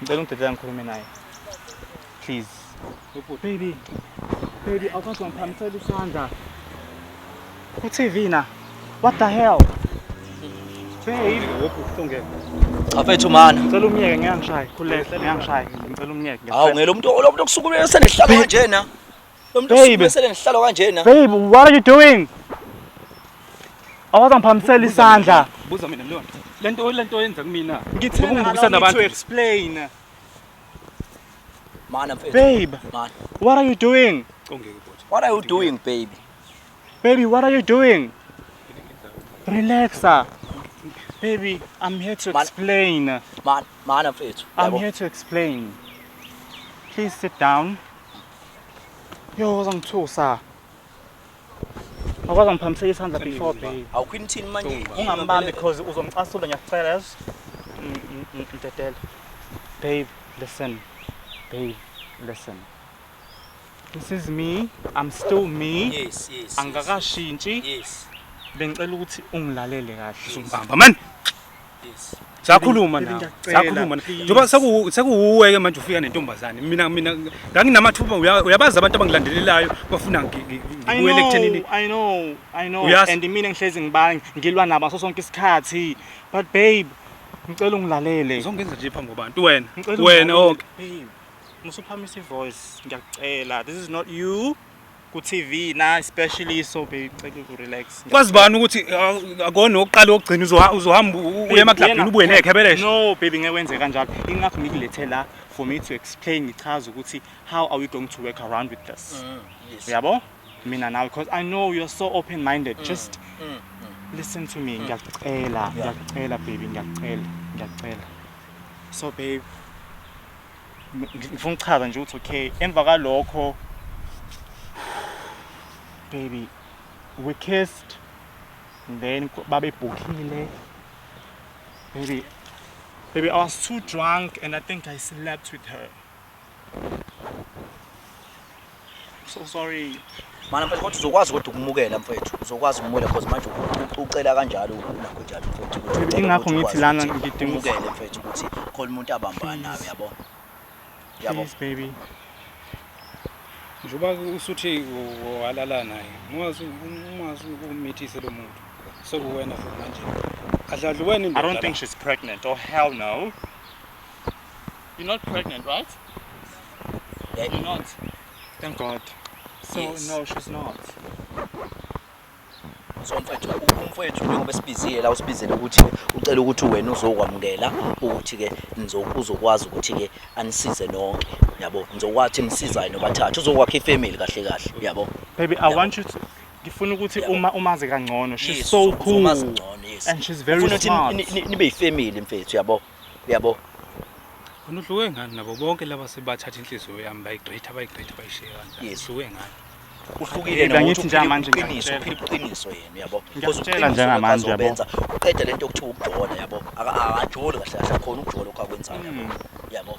Ngicela ungidedela ngikhulume naye, please. Baby, baby, awukwazi wangiphamisela isandla ku-TV na. What the hell, babe? Cha mfethu, mana. Ngicela umyeke, ngeke ngishaye. Khululeka, ngeke ngishaye. Ngicela umyeke. Hawu, ngelo muntu, lo muntu okusukumele senesihlalo kanjena. Lo muntu Babe. osukumele senesihlalo kanjena. Babe, what are you doing? Awukwazi wangiphamisela isandla. Buza mina leyo nto, lento yenza kumina. Ngithe Ngokungibukisa allow me to nabantu. explain. Mana mfethu. Babe, Mana. what are you doing? Ongeke bhuti. What are you doing, baby? Baby, what are you doing? Relax. Ah. Baby, I'm here to explain. Mana, mana mfethu. I'm Yabo. here to explain. Please sit down. Yo, uzangithusa. Awukwazi ngiphamisela isandla before, babe. Awukhwini thini manje? Ungambambi because uzomcasula, ngiyakucela, yazi. Mtetele. Babe, listen. Babe, listen. This is me. I'm still me. Angakashintshi. Bengicela ukuthi ungilalele kahle. Bamba man. Sakhuluma Baby, nawe. ngiyacela, Sakhuluma. please. Njengoba sekuwuwe ke manje ufika nentombazane. Mina nganginamathuba, uyabazi abantu abangilandelelayo bafuna I ngibuyele ekuthenini. know, I know, I know. Uyazi- And mina ngihlezi ngibanga ngilwa nabo ngaso sonke isikhathi. But babe, ngicela ungilalele. Uzongenza nje phambi kwabantu wena. Ngicela Wena ungilalele. onke. Babe, musuphakamisa ivoice, ngiyakucela. This is not you ku TV na especially, so babe, ngicela ukurelax. Kwazi bani ukuthi akona oqala okugcina uzohamba uye emaklabhini ubuye nekhebeleshe. No baby, ngeke wenze kanjalo. Ingakho ngikulethe la for me to explain, ngichaze ukuthi how are we going to work around with this. Uyabo? Mina now, because I know you're so open minded. Just listen to me. Ngiyakucela, ngiyakucela baby, ngiyakucela, ngiyakucela. So babe, ngifuna ukuchaza nje ukuthi okay, emva kwalokho baby, we kissed and then babebhukhile. Baby, baby, I was too drunk and I think I slept with her. So sorry. Mana mfethu, kodwa uzokwazi kodwa ukumukela mfethu. Uzokwazi ukumukela because manje ucela kanjalo unakho njalo mfethu ukuthi Baby, ucela ingakho ukuthi ngithi ukwazi lana ukuthi ngidinga umukele mfethu ukuthi khona umuntu abambana nawe, yabo. Yabo. Please baby. Njengoba usuthi walala naye, ungazi umithise lo muntu. Sekuwena futhi manje. Kahle kahle wena I indoda. don't La. think she's pregnant. Oh hell no. You're not pregnant, right? Yeah. You're not. Thank God. So Yes. no, she's not. So mfethu, umfethu njengoba esibizile la, usibizele ukuthi ucela ukuthi wena uzokwamukela ukuthi ke uzokwazi ukuthi ke anisize nonke, yabo. Nizokwathi nisizayo nobathathu, uzokwakha ifamily kahle kahle, yabo. Baby, I Yabo. want you to, ngifuna ukuthi Yabo. uma umazi kangcono. She's so cool. Uzomazi ngcono, yes. And she's very Ufuna ukuthi smart. nibe yifamily mfethu, yabo. Yabo. Wena uhluke ngani nabo bonke laba sebathatha inhliziyo yami bayigqitha bayigqitha bayishiya kanjani? Yes. Uhluke ngani? Uhlukile Baby, nokuthi angithi uphila njengamanje iqiniso, ngiyakutshela. uphila iqiniso yena, yabo. Because Ngiyakutshela uqiniso njengamanje, yabo. azobenza uqeda lento okuthiwa ukujola, yabo. Akajoli kahle kahle, khona ukujola okakwenzayo, yabo. Yabo.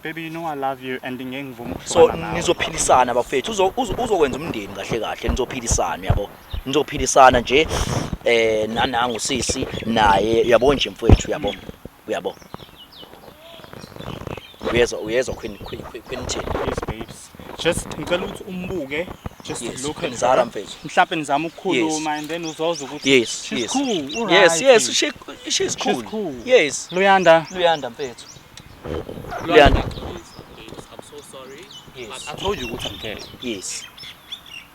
Baby, you know I love you and ngeke ngivume So ukuhlukana nawe. nizophilisana bafethu, uzokwenza umndeni kahle kahle, nizophilisana, yabo. Nizophilisana nje nanangu sisi naye, yabo nje mfethu, yabo. Uyabo, uyezwa, uyezwa, Queen, Queen, Queen thini? Yes babes, just ngicela ukuthi umbuke, just look Queen at Zara her. Mfethu. Mhlawumbe nizama ukukhuluma and then uzozwa ukuthi she's cool, Yes, alright. yes, she's cool. She's cool. Yes. Luyanda. Luyanda mfethu. Luyanda. Luyanda. Babes, I'm so sorry. Yes. But I told you ukuthi I'm gay.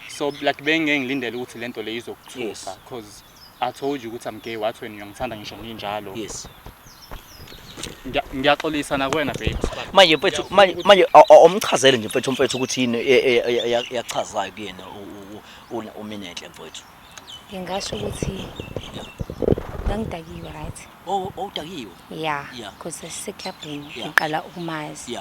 So like bengeke ngilindele ukuthi lento le izokuthusa because I told you ukuthi I'm gay, wathi wena uyangithanda ngisho nginjalo. Ngiyaxolisa nakuwena babes. But Manje mfethu, ngiyafuna manje ukuthi- manje awumchazele nje mfethu, mfethu, ukuthi yini eyachazayo kuyena uMinenhle mfethu. Ngingasho ukuthi ngangidakiwe, right? Oh, udakiwe. Yeah, because sasise-clubini, ngiqala ukumazi.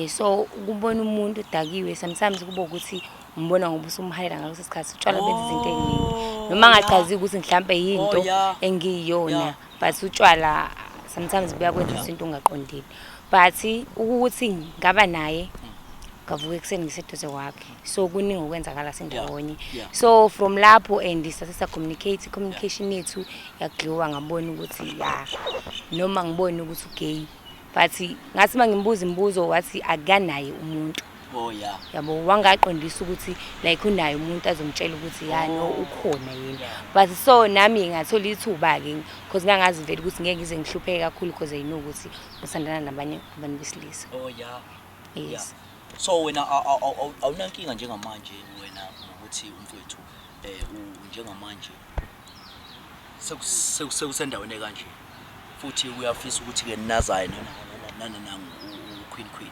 So ukubona umuntu udakiwe sometimes kuba ukuthi umbona ngoba usumhayela ngaleso sikhathi, utshwala benza izinto ey'ningi. Noma ngachazi ukuthi mhlampe yinto engiyiyona, but utshwala sometimes buyakwenza izinto ungaqondile. But ukuthi ngaba naye, ngavuka ekuseni ngiseduze kwakhe, so kuningi okwenzakala sindawonye. So from lapho and sase sa-communicate, communication yethu yagxiwa, ngabona ukuthi ya, noma ngibone ukuthi ugay, but ngathi uma ngimbuza imibuzo wathi akanaye umuntu. Yabo, wangaqondisa ukuthi like unaye umuntu azomtshela ukuthi ya, no, ukhona yena. But so nami ngathola ithuba-ke because ngangazi vele ukuthi ngeke ngize ngihlupheke kakhulu because I know ukuthi uthandana nabanye abantu besilisa. Yes. So wena awunankinga njengamanje wena ngokuthi umfowethu njengamanje sekusendaweni ekanje, futhi uyafisa ukuthi ke nazayo nananangu uQueen, Queen?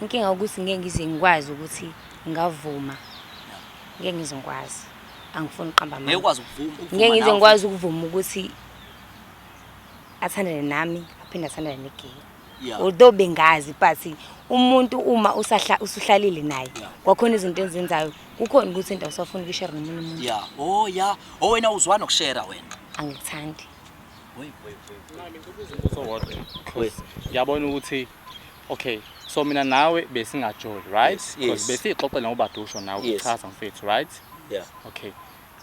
Inkinga ukuthi ngeke ngize ngikwazi ukuthi ngavuma, ngeke ngize ngikwazi, angifuni uqamba Ngeke amanga. ukwazi ukuvuma Ngeke ngize nawe? ngikwazi ukuvuma ukuthi athandane nami aphinde athandane negay, although bengazi, but umuntu uma usahla usuhlalile naye, kwakhona izinto enzenzayo, kukhona ukuthi into awusafuni ukuyishare nomunye umuntu. Yeah, oh yeah, oh, wena uzwana nokushare wena? Angikuthandi. Wey, wey, wey. Umbuzo owodwa. Ngiyabona ukuthi okay, so mina nawe besingajoli, right? Yes. Because besixoxela ngoba dusho nawe uchaza mfethu, right? Yeah. Okay.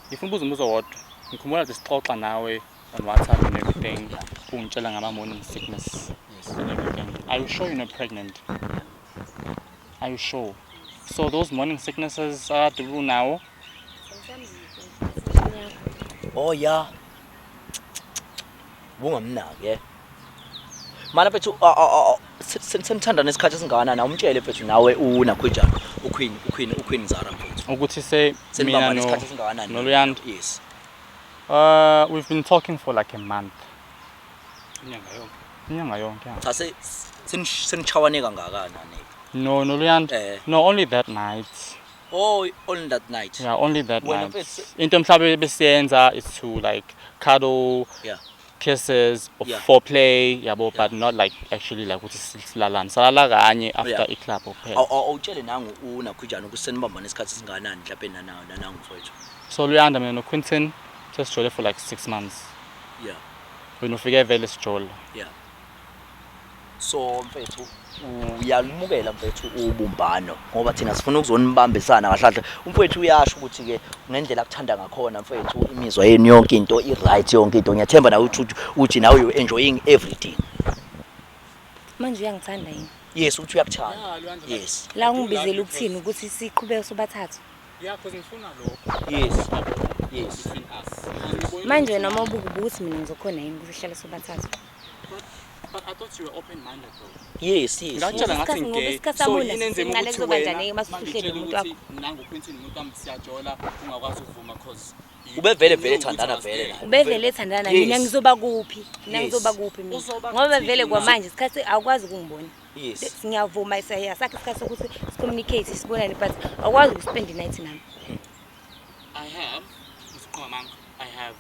Ngifuna ukubuza umbuzo owodwa. Ngikhumbula nje sixoxa nawe on WhatsApp and everything. Ungitshela ngama morning sickness and everything. Are you sure you're not pregnant? Are you sure? So those morning sicknesses akade unawo? Oh yeah. Bungamnaki, yeah. Mana mfethu, senithandana isikhathi esingakanani? Awumtshele mfethu nawe unakhwijana, uQueen, uQueen, uQueen Zara mfethu. Ukuthi se mina Senibambana no isikhathi esingakanani? noLuyanda. Yes. We've been talking for like a month. Inyanga yonke. Inyanga yonke, yeah. Cha, senichawane kangakanani? No, noLuyanda. No, only that night. Oh, only that night. Yeah, only that Wena night. mfethu- Into mhlawumbe besiyenza is to like cuddle, kisses, or foreplay, yabo, but not like actually like ukuthi silalane. Salala kanye after i-club kuphela. Awutshele nangu unakhwijana ukuthi senibambana isikhathi esingakanani mhlawumbe nanangu mfowethu. So Luyanda, mina no Quinton sesijole for like 6 months. Wena ufike vele sijola. Yeah. So mfethu, uyalumukela mfethu ubumbano ngoba thina sifuna ukuzonibambisana kahle kahle. Umfethu uyasho ukuthi ke ngendlela akuthanda ngakhona mfethu, imizwa yenu yonke into i right, yonke into. Ngiyathemba nawe uthi nawe you enjoying everything. Manje uyangithanda yini? Yes, uthi uyakuthanda. Yeah, Luyanda, Yes. La ungibizela ukuthini, ukuthi siqhubeke sobathathu? Yeah, because ngifuna lokho. Yes. Between us. Manje wena uma ubuka ukuthi mina ngizokhona yini ukuthi sihlale sobathathu? But I thought you were open-minded though. Yes. Ngakutshela ngathi Isikhathi ngoba ngigay. isikhathi So samona yini enzima sinqale ukuthi kuzoba wena njani-ke uma usuhleli mangitshela nomuntu ukuthi nangu Quinton umuntu wami siyajola, ungakwazi ukuvuma cause Ube vele vele you know ethandana ukuthi vele I was naye. gay. Ubevele ethandana, mina ngizoba kuphi? Mina ngizoba kuphi mina? Uzoba Ngoba kuthini vele na? kwamanje isikhathi awukwazi ukungibona. Ngiyavuma, siyasakha isikhathi sokuthi sicommunicate, sibonane, but awukwazi ukuspend i-night nami. I have. Usuqoma, I have.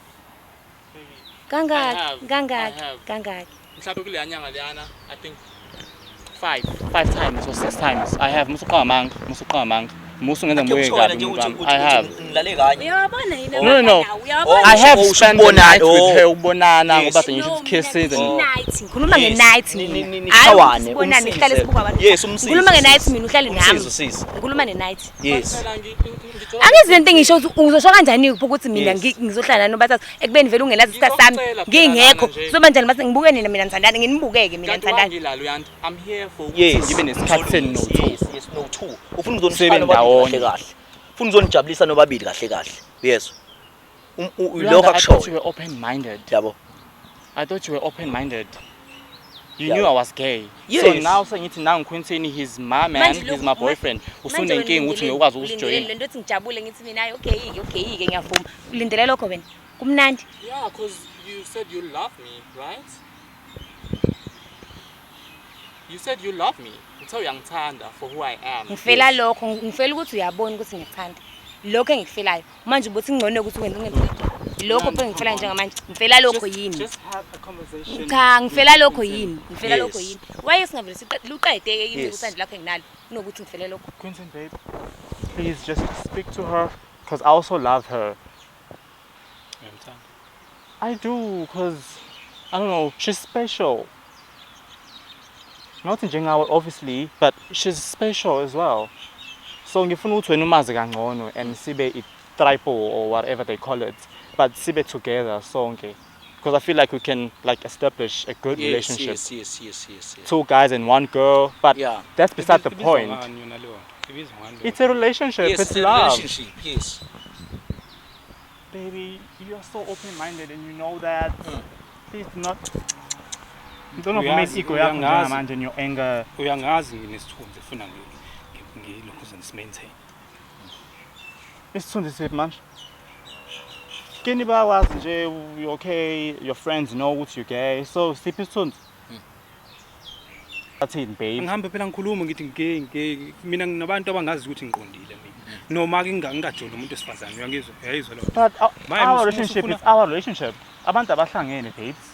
Kangaki? I have. Kangaki? I have. Kangaki? Mhlawumbe kuleya nyanga leyana, I think five times or 6 times. I have. Musuqoma manga, musuqoma manga. Musa ungenza Ake ngibuye usho wena kabi nje umuntu ukuthi wami. I have. ukuthi nilale kanye. Uyabona yini? No, no, no. Uyabona? I have Oh, spent the usubonana, night with oh. her ukubonana Yes. ngoba sengisho ukuthi kisses and Oh. Night. Ngikhuluma Yes. nge-night mina. Nishawane, Hayi, sibonane, umsize. sihlale sibuka abantu. Yes, umsize, Ngikhuluma nge-night usisi. mina uhlale nami. Umsize, usisi. Ngikhuluma ne-night. Yes. Angizi lento engisho ukuthi uzosho kanjani ukuthi mina Yes. ngizohlala nani nobathathu ekubeni vele ungenazi isikhathi sami Ngizocela phela ngingekho. lana nje. Kuzoba njani mase ngibuke nina mina nithandana nginibukeke mina Kanti nithandana. wangilala uyanti. I'm here for ukuthi Yes. ngibe nesikhathi senu no-two. Yes, no two. Ufuna Sibe ukuzonishaya nobabili ndawonye. kahle kahle. Ufuna ukuzonijabulisa nobabili kahle kahle. Yes. Uyanda, Lokho I thought you akushoyo. were open-minded. Yabo. I thought you were open-minded. You Yeah. knew I was gay. Yes. So now sengithi now Quinton he's my man, Manje he's lokhu- my boyfriend. Manje wena Usunenkinga ukuthi ulindeleni- ngiyokwazi ulindeleni ukusijoyina. lento ethi ngijabule ngithi mina hayi okay okay ke ngiyavuma. Ulindele lokho wena. Kumnandi. Yeah, cause you said you love me, right? You said you love me. Uthe uyangithanda for who I am. Ngifela lokho, ngifela ukuthi uyabona ukuthi ngiyakuthanda. Lokho engikufelayo. Manje ubuthi ngcono ukuthi wenze ungenze kanjani. Lokho pho engikufela njengamanje. Ngifela lokho yini? Just have a conversation. Cha, ngifela lokho yini? Ngifela Yes. lokho yini? Waye singavele luqede ke kimi Yes. uthando lakho enginalo kunokuthi ngifele lokho. Quinton, babe, please just speak to her because I also love her. Uyamthanda? I do, because I don't know, she's special. Not njengawe obviously, but she's special as well. So ngifuna ukuthi wena umazi kangcono and sibe i-triple or whatever they call it, but sibe together sonke. Because I feel like we can like establish a good relationship. Yes. Two guys and one girl, but Yeah. that's beside the Ibizwa point. ngani yona leyo nto? Ibizwa ngani leyo It's a relationship, Yes, it's it's a love. relationship. Yes. Baby, you are so open-minded and you know that. Please do not. Don't Uyazi- make ego yakho uyangazi. njengamanje and your anger. Uyangazi nginesithunzi efuna ngilokhuze ngisi-maintain. Isithunzi siphi manje? Kini bayakwazi nje you okay, your friends know ukuthi you gay. So siphi isithunzi? Athini babe? Ngihambe phela ngikhuluma ngithi ngigay ngigay mina nginabantu abangazi ukuthi ngiqondile mina. Noma ke ngingajoli umuntu wesifazane uyangizwa? Uyayizwa leyo. But Manje our relationship usufuna- is our relationship. Abantu abahlangene babes.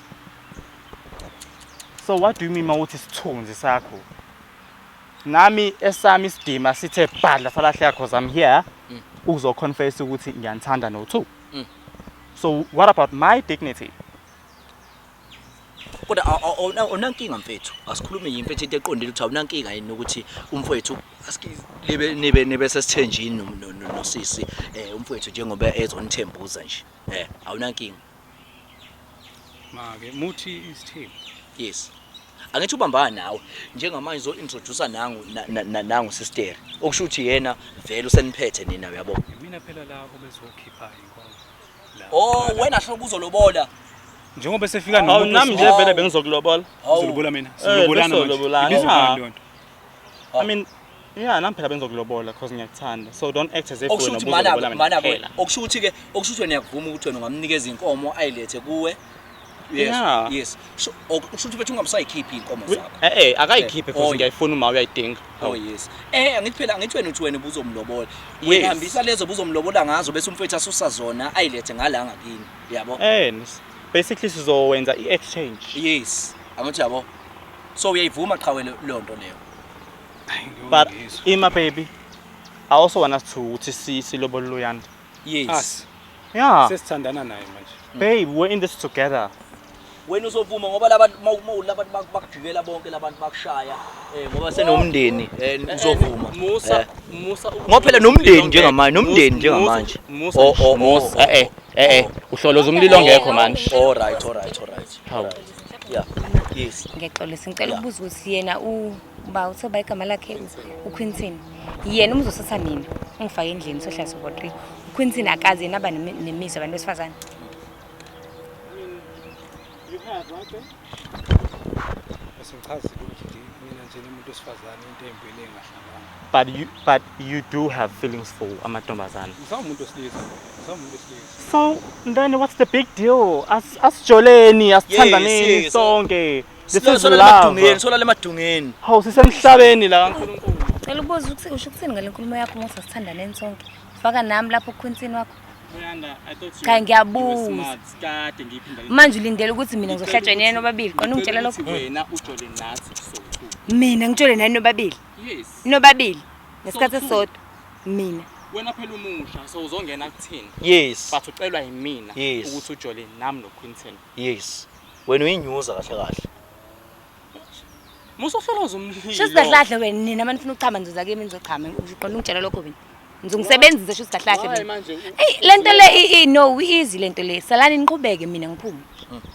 So what do you mean mawuthi isithunzi sakho? Nami esami isidima sithe bhadla salahleka cause I'm here uzo-confess ukuthi ngiyanithanda no two. So what about my dignity? Kodwa awunankinga mfethu. Asikhulume yini mfethu into eqondile ukuthi awunankinga yini ukuthi umfowethu libe nibe nibe sesithenjini nosisi umfowethu njengoba ezonithembuza nje. Awunankinga. Make muthi isithembu. Yes. Angithi ubambana nawe njengamanje uzo-introduce nangu nangu sister. Okusho ukuthi yena vele useniphethe nina uyabo. Mina phela la obezokhipha inkomo. La. Oh wena hlobo uzolobola. Njengoba sefika Awu nomuntu nami nje vele bengizokulobola. Uzolobola mina. Silobolana manje. sizolobolana. Ibizwa ngani leyo nto? I mean yeah, nami phela bengizokulobola cause ngiyakuthanda. So don't act as if Okusho wena ukuthi mana ubuzolobola mina mana kuphela. okusho ukuthi ke okusho ukuthi wena uyakuvuma ukuthi wena ungamnikeza inkomo ayilethe kuwe. Yes. Yeah. Yes. So okusho ukuthi bethu ungabusayikhiphi inkomo zakho. Akayikhiphe Oh, cause ngiyayifuna uma uyayidinga. Oh yes. Angithi phela angithi wena uthi wena ubuzomlobola. Yes. Wena hambisa lezo buzomlobola ngazo bese umfethu asusa zona ayilethe ngala ngakini. Yabo? Basically sizowenza i-exchange. Yes. Angithi yabo. So uyayivuma qhawe leyo nto leyo. Hayi, ngiyona But ngizwa. Ima baby, I also want us to ukuthi silobole Luyanda. Yes. Us Yeah. sesithandana naye manje. Babe, we're in this together. Wena uzovuma ngoba labantu labantu bakujikela bonke labantu bakushaya ngoba senomndeni uzovuma. Musa, Musa Ngoba phela nomndeni njengamanje, nomndeni njengamanje. Musa, Oh, Musa, oh. uhloloza umlilo ongekho manje. All right, all right, all right. Hawu. Yeah. Yes. Ngiyaxolisa ngicela Yeah. ukubuza ukuthi yena uba uthe ba igama lakhe uQuinton. Yena uma uzothatha mina ungifake endlini sohlala sobo 3. uQuinton akazi yena aba nemizwa abantu besifazane. You have right there. Bese ngichazile ukuthi nje mina nje nomuntu wesifazane into ezimbili engahlangana. But you do have feelings for amantombazane. Ngisawumuntu wesilisa. Ngisawumuntu wesilisa. So then what's the big deal? Asijoleni, asithandaneni Yes, yes. sonke. This is Sola love. lemadungeni, sola lemadungeni. Hawu sisemhlabeni la kaNkulunkulu. Cela ukubuza ukuthi usho ukuthini ngale nkulumo yakho uma uthi asithandaneni sonke. Ufaka nami lapho uQuinton wakho. Uyanda, I thought you Cha, were ngiyabuza. smart. Kade ngiyiphinda le- Manje ulindele ukuthi mina ngizohlatshwa nini nobabili. Qona ungitshela lokho. Ukuthi wena ujole nathi so two. Mina ngitshole nani nobabili. Yes. Nobabili. Ngesikhathi So two. esisodwa. Mina. Wena phela umusha, so uzongena kuthini? Yes. But ucelwa yimina Yes. ukuthi ujole nami noQuinton. Yes. Wena uyinyuza kahle kahle. Musohloloza umlilo. Shuthi kahle kahle wena nina manje ufuna ukuchama nizoza kimi nizochama. Uqonda ungitshela lokho wena. Ngizongisebenzisa shuthi kahle kahle Why mina. manje? Eyi lento le no easy lento le. Salani niqhubeke mina ngiphume.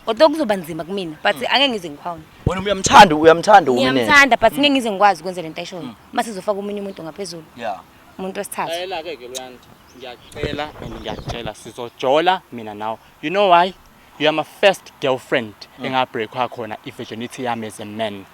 Kodwa kuzoba nzima kumina but angeke ngize ngikhawune. Wena uyamthanda uyamthanda uMinenhle. Ngiyamthanda but ngeke ngize ngikwazi ukwenza lento ayishoyo. Mase sizofaka omunye umuntu ngaphezulu. Yeah. Umuntu wesithathu. Lalela ke ke Luyanda. Ngiyacela and ngiyakutshela sizojola mina nawe. You know why? You are my first girlfriend engabreakwa khona i-virginity yami as a man.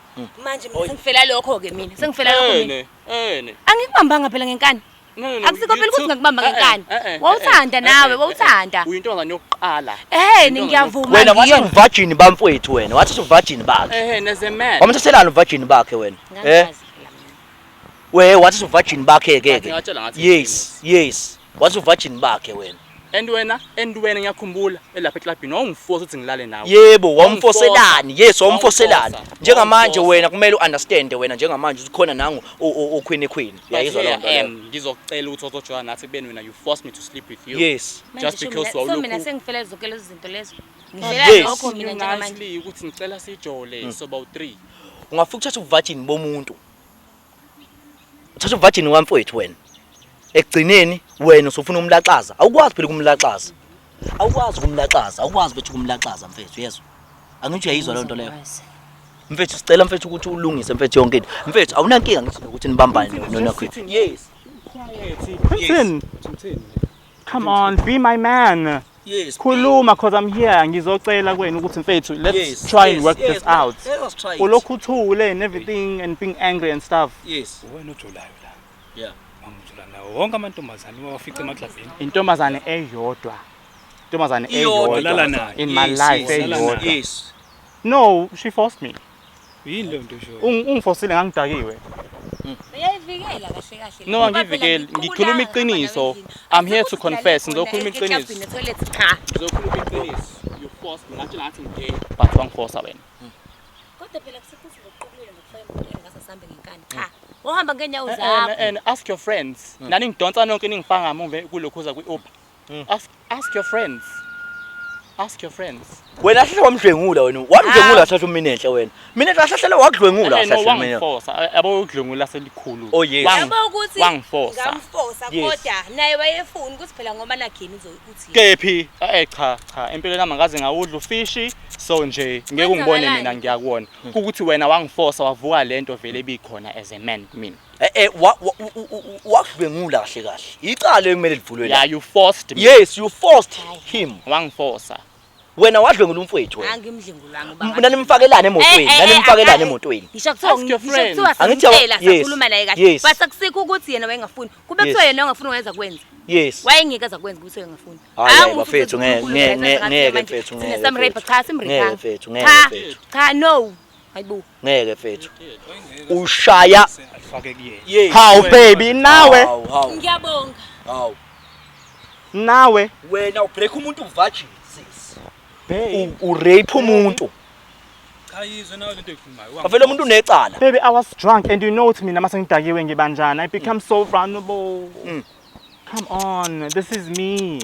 Manje mina sengifela lokho ke mina. Sengifela lokho mina. Ene, ene. Angikubambanga phela ngenkani. No, no, no. Akusikho you phela ukuthi took- ngakubamba Eh, eh, ngenkani. eh, eh, Wawuthanda eh, nawe, eh, eh, wawuthanda. Uyintombazane yokuqala. Eh Uyintombazane ngiyavuma Wena wathi ngiyona. uvirgin bamfowethu wena, wathi uvirgin bakhe. Eh, eh, as a man. Wamthathelani uvirgin bakhe wena? Eh? Ngangazi phela mina. We wathi uvirgin bakhe ke Ngathi ke. ngatshela ngathi Yes, yes. Wathi uvirgin bakhe wena. And wena, and wena ngiyakhumbula elapha eklabhini wawungiforce ukuthi ngilale nawe. Yebo, wamfoselani? Yes, wamfoselani. Wamfosa. Njengamanje Wamfosa. wena kumele uunderstand wena njengamanje ukuthi khona nangu uQueen Queen. Uyayizwa leyo nto leyo. Ngizocela ukuthi uzojola nathi kubeni wena you force me to sleep with you. Yes. Manje Just sho because mina- so wawulokhu- mina sengifela zonke lezo zinto lezo. Ngifela Yes. lokho mina njengamanje. Nicely ukuthi ngicela sijole soba u3. Ungafika uthatha uvirgin bomuntu. Uthatha uvirgin wamfowethu wena. Ekugcineni wena usufuna umlaxaza. Awukwazi phela ukumlaxaza. Awukwazi ukumlaxaza, awukwazi bethu ukumlaxaza mfethu, yezwa. Angithi uyayizwa leyo nto leyo. Ngizokwazi. Mfethu sicela mfethu ukuthi ulungise mfethu yonke into. Mfethu awunankinga ngithi nokuthi nibambane nona Queen. Yes. Quinton, Uthini? come on, be my man. Yes. Khuluma cause I'm here. Ngizocela kuwena ukuthi mfethu let's Yes, try and yes, work yes, this out. Let us try it. Ulokhu uthule and everything and being angry and stuff. Yes. Wena ojolayo la. Yeah. Wangijola nawo wonke amantombazane wawafica emaklabhini. Intombazane eyodwa. Intombazane Iyodwa. Walala eyodwa. nayo. In my Yes, life yes, eyodwa. Yes. No, she forced me. Yini leyo nto eshoyo? Ungifosile ngangidakiwe. Uyayivikela kahle kahle. No, angiyivikeli. Ngikhuluma iqiniso. I'm here to confess. Ngizokhuluma iqiniso. Toilet cha. Ngizokhuluma iqiniso. You forced me. Ngatshela ngathi ngigay, but wangiforsa wena. Kodwa phela kusekhuthi ngokuqubulile ngokufaka emotweni ngase sihambe ngenkani. Cha. Uhamba ngenyawo And, zakho. and ask your friends. Nani ngidonsa nonke ningifaka ngamuva kulokhuza kwi-Uber. Ask your friends. Ask your friends. Wena hlahla wamdlwengula wena. Wamdlwengula hlahla uMinenhle wena. Minenhle hlahla wakudlwengula Eh, no, hlahla uMinenhle. wangiforsa. Yabo ukudlwengula selikhulu. Oh, yes. Yabo ukuthi wangiforsa. Ngamforsa Yes. kodwa naye wayefuna ukuthi phela ngoba nakhini uzokuthi. Kephi? Eh cha cha empilweni yami angikaze ngawudla ufishi so nje ngeke ungibone Kwenzakalani? mina ngiyakuwona. Ukuthi wena wangiforsa wavuka lento vele ebikhona as a man kumina. Eh eh wakudlwengula kahle kahle. Icala ekumele livulwe la. Yeah, you forced me. Yes, you forced him. Wangiforsa. Wena wadlwengula umfowethu wena. Angimdlengulanga ubaba. Nanimfakelana emotweni, nanimfakelana emotweni. Ngisho kuthiwa Ask your ngisho friends. kuthiwa Angithi yabo- simtshela yes, sakhuluma naye kahle. yes. But akusikho ukuthi yena wayengafuni. Kube Yes. kuthiwa yena wayengafuni wayeza kwenza. Yes. Wayengeke aza kwenza ukuthi wayengafuni. Hayi, Hayi, bafethu, ngeke, ngeke, ngeke, mfethu, ngeke, Samrape mfethu. cha simrape. Ngeke, mfethu, ngeke, mfethu. Cha no. Hayibo. Ngeke mfethu. Ushaya Alifake kuyena. Yes. How baby nawe Hawu, hawu. Ngiyabonga. Hawu. nawe Wena ubreak umuntu virgin sis. babe Urape umuntu. Cha yizwe nawe lento oyikhulumayo. Vele umuntu unecala. Baby, I was drunk and you know ukuthi mina mase ngidakiwe ngibanjani. I become so vulnerable. Come on, this is me.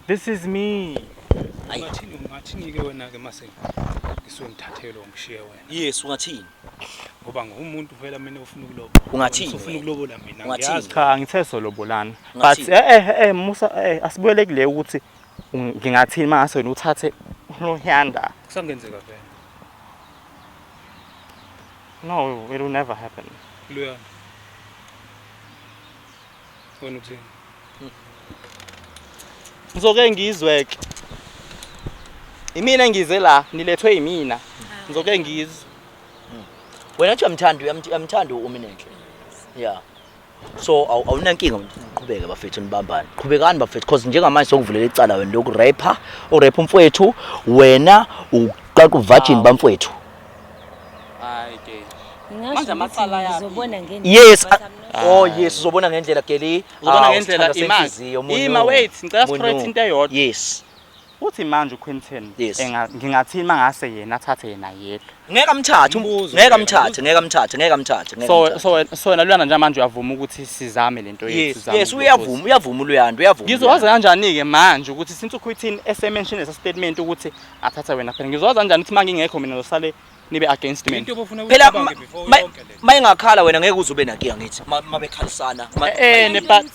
This is me. Ungathini ungathini ke wena ke mase ngisuke ngithathelwe ngishiye wena. Yes, ungathini? Ngoba ngumuntu phela mina ofuna ukulobola. Ungathini Ufuna wena? ukulobola mina Ungathini? ngiyazi. Cha, ngithe solobolana. But Ungathini? Musa asibuyele kule ukuthi ngingathini mase wena uthathe uLuyanda. Kusangenzeka vele. No, it will never happen. Luyanda. Wena uthini? Ngizoke ngizwe ke. Imina ngize la, nilethwe yimina. Ngizoke ngizwe. Wena uthi uyamthanda uyamthanda uMinenhle. Yeah. So awunankinga uqhubeke bafethu nibambane. Qhubekani bafethu because njengamanje sokuvulela icala wena loku rape, urape umfowethu, wena uqaqa uvirgin bamfowethu. Hayi ke. Ngingasho Manje amacala ukuthi ayaphi? ngizobona ngendlela. Yes. but I'm not Oh yes, uzobona ngendlela Geli. Uzobona Awu, ngendlela sithandwa imali. senhliziyo, Munu. Ima wait, ngicela Munu. sicorrect into eyodwa. Yes. Uthi manje uQuinton Yes. ngingathini mangase yena athathe yena yedwa. Ngeke amthathe, Umbuzo ngeke phela, amthathe, ngeke amthathe, ngeke amthathe, ngeke So amthathe. so wena Luyanda njengamanje uyavuma ukuthi sizame lento yethu, Yes, sizame yes, ukupropose. Uyavuma, uyavuma uLuyanda, uyavuma. Ngizokwazi kanjani ke manje ukuthi since uQuintin esemention lesa statement ukuthi athatha wena phela, ngizokwazi kanjani ukuthi mangingekho mina zosale nibe against mina? Into obufuna Phela ukuyicabange before yonke le. mayingakhala wena ngeke uze ube nakiya ngithi mabekhalisana. But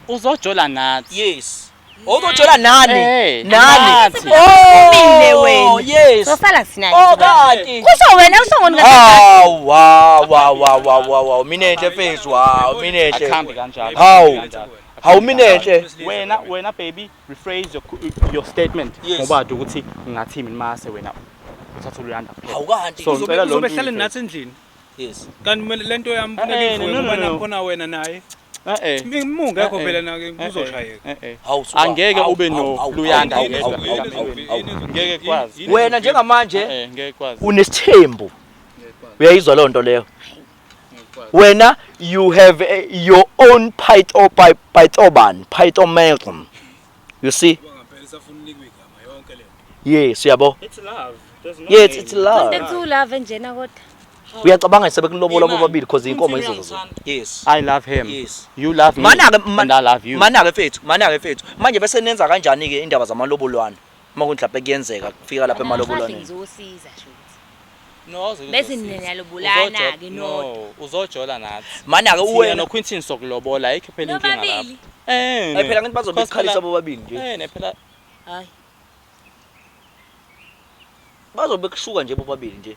uzojola nathi. Yes. Ozojola nani? Eh, Nani? nathi. Oh, Wena. yes. Sosala sinaye. Oh, kanti. Kusho wena, usho ngoni. Hawu, wow, wow, wow, wow, wow, wow. Minenhle mfethu, wow, minenhle. Akuhambi kanjalo. Hawu. Kanjalo. Hawu, minenhle. Wena baby, rephrase your statement Yes. ngoba ade ukuthi ngathi mina mase wena uthatha uLuyanda kuphela. Hawu kanti. So, ngicela lo Uzobe nto hlale uyiphrase. nathi endlini. Yes. Kanti kumele lento yami Eh, funeka eh, ivuke no, no, ngoba no. nakhona wena naye. Eh. Mungekho Eh, eh. phela na Eh, kuzoshayeka. eh, eh. Hawu, suka. Angeke Hawu, ube hawu, no hawu, Luyanda hawu, wedwa. hawu, hawu, hawu, hawu. Ngeke kwazi. Wena njengamanje Eh, ngeke kwazi. unesithembu. Uyayizwa loo nto leyo? Wena you have your own pytho pythoban, pythomelton. You see? Ngampela isafuna unikwe igama yonke le. Yes, uyabo. It's love. There's no Yes, name. it's love. Kuthiwa njena kodwa. Uyacabanga sebekulobola Imali. bobabili because inkomo Futhi izozo. Yes. I love him. Yes. You love me. Mana-ke And I love you. Mana-ke mfethu, mana-ke mfethu. Manje bese nenza kanjani ke indaba zamalobolwana? Uma kuthi lapha kuyenzeka kufika lapha emalobolwaneni. Ngizosiza shuthi. No, awuzoke Bese uzosiza. niyalobolana-ke nodwa. No, uzojola nathi. Mana-ke Thina uwena noQuintin sokulobola, ayikho phela inkinga lapho. Nobabili. Eh. Hayi phela ngithi bazobe Because bekukhalisa phela- bobabili nje. Eh, ne phela Hayi. Bazobe bekushuka nje bobabili nje.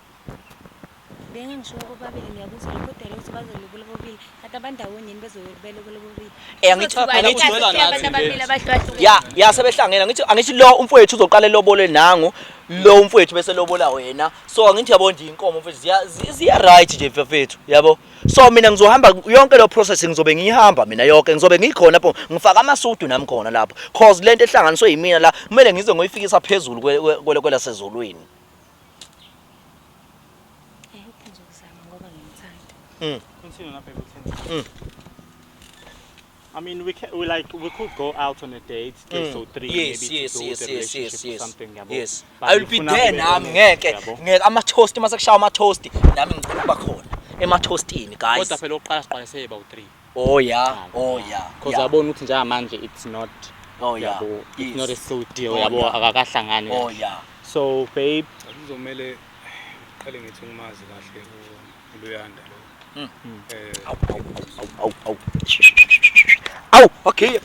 Bengangishuka bobabili, ngiyakuzwa lokho, kodwa ukuthi bazolobola bobabili. Kanti abandawonye yini bezobelobola bobabili? Eh, angithi Kuzothiwa angithi abantu ujola nathi ababili nje. abahlukahlukene. Ya sebehlangene, angithi lo umfowethu uzoqala elobole nangu lo umfowethu bese lobola wena. So angithi yabo nje inkomo mfethu ziya right nje mfethu, yabo. So mina ngizohamba yonke lo process, ngizobe ngiyihamba mina yonke, ngizobe ngikhona lapho, ngifaka amasudu nami khona lapho, cause lento ehlanganiswe yimina la kumele ngize ngoyifikisa phezulu kwelasezulwini. Eh, uphi nje ukuzama ngoba ngimthanda. Continue na baby, continue. I mean, we can, we like, we could go out on a date, okay, so three, Yes, maybe yes, to build yes, a yes, relationship yes, or yes. something, yabo. Yes. But I will be ngifuna there ube nami, honest, ngeke yabo. ngeke ama-toast, mase kushaya ama-toast nami ngicela ukuba khona ema-toastini, guys. Kodwa phela oqala siqale seyeba u3. Oh yeah, oh yeah. Because yeah. yabona ukuthi njengamanje it's not, Oh yeah. yabo, it's Yes. not a so deal, Oh, yabo, yeah. akakahlangani. Oh yeah. So babe, Kuzomele qale ngithi ngimazi kahle uLuyanda lo. Awu, awu, awu, awu. Awu, okay.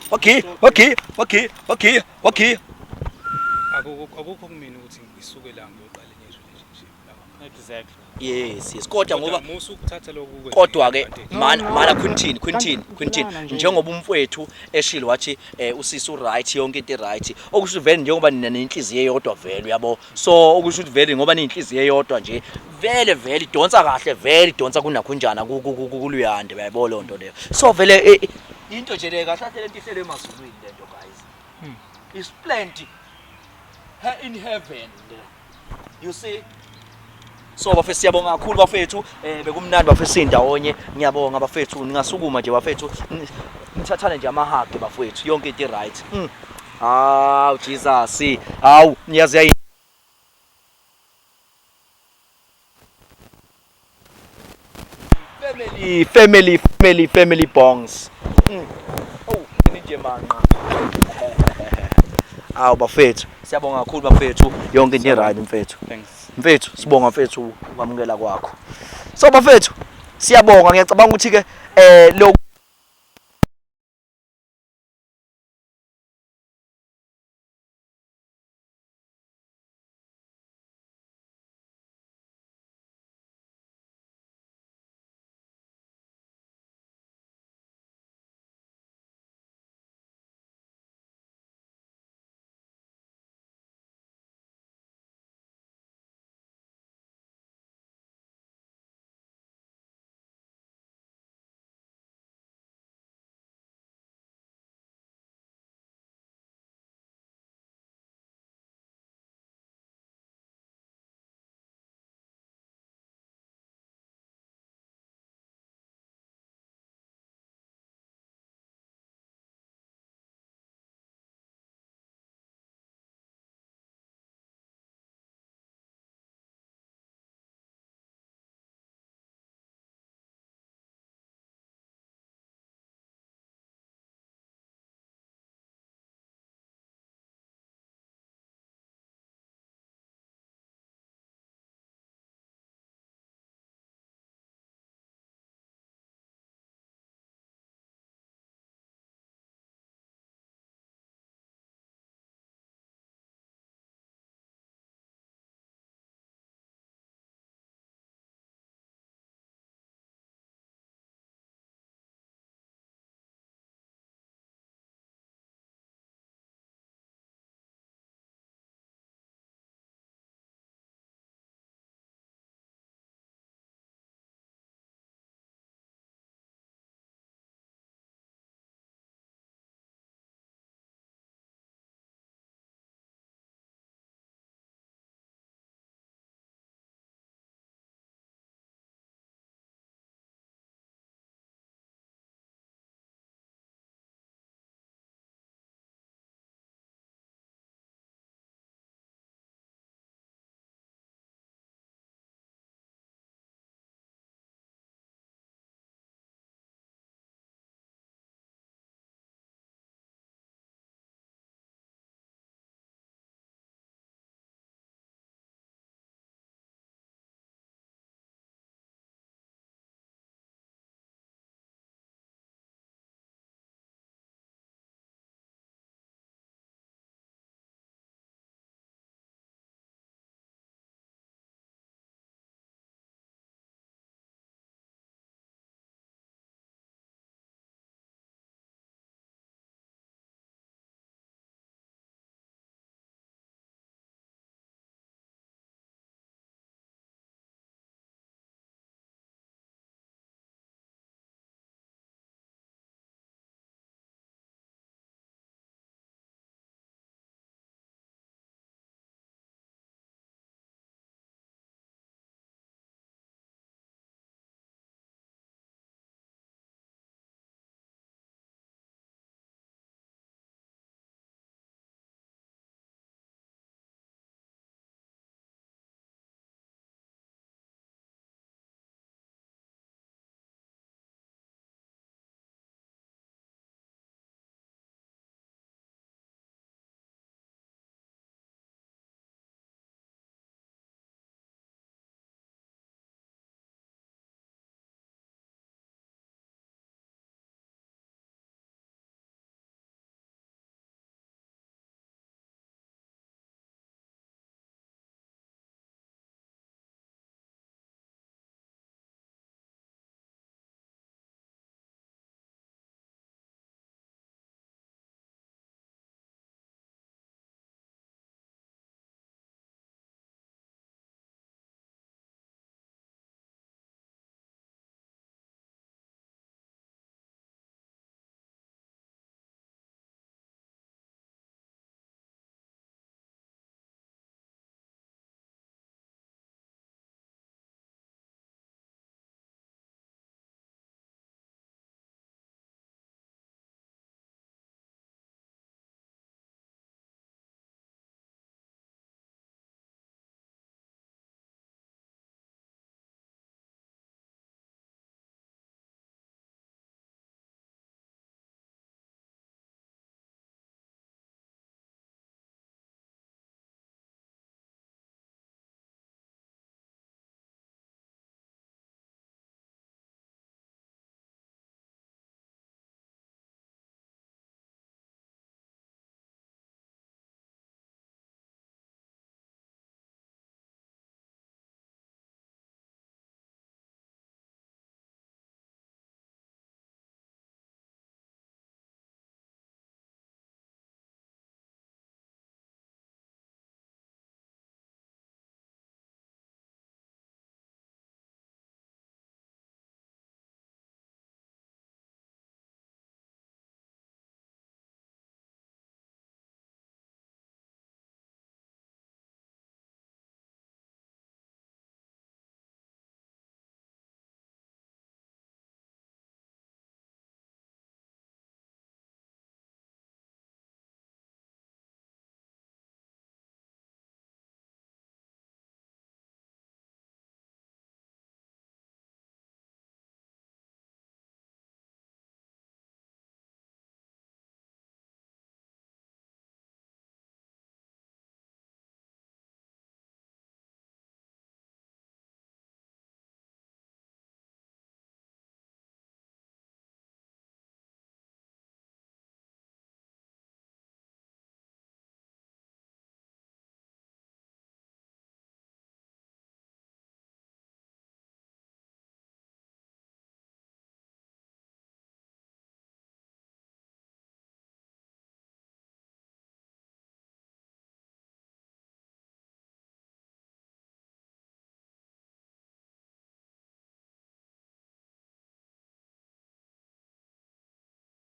Akukho kumina ukuthi ngisuke la ngiyoqala enye relationship la. Exactly. Yes, kodwa ngoba musu ukuthatha lokhu kwenze kodwa ke advantage. mana mana Quintin, Quintin, Kanti Quintin, ngilana nje. njengoba umfowethu eshilo wathi usisi uright, yonke into right, okusho vele njengoba nina nenhliziyo eyodwa vele, uyabo. So okusho ukuthi vele ngoba ninhliziyo eyodwa nje vele vele idonsa kahle, vele idonsa kunakhunjana kuLuyanda, uyayibona loo nto leyo. So vele into nje le kahle kahle lento ihlelwe emazulwini lento, guys, is planned in heaven, you see. So bafethu, siyabonga kakhulu bafethu, bekumnandi bafethu, sindawonye. Ngiyabonga bafethu, ningasukuma nje bafethu, nithathane nje ama-hug bafethu, yonke into right. Hawu Jesus, hawu niyazi yayi family, family, family, family bongs. Oh, ninje manqa. Awu bafethu, siyabonga kakhulu bafethu, yonke into right mfethu. Thanks. Mfethu, sibonga mfethu ukwamukela kwakho. So bafethu, siyabonga, ngiyacabanga ukuthi ke lo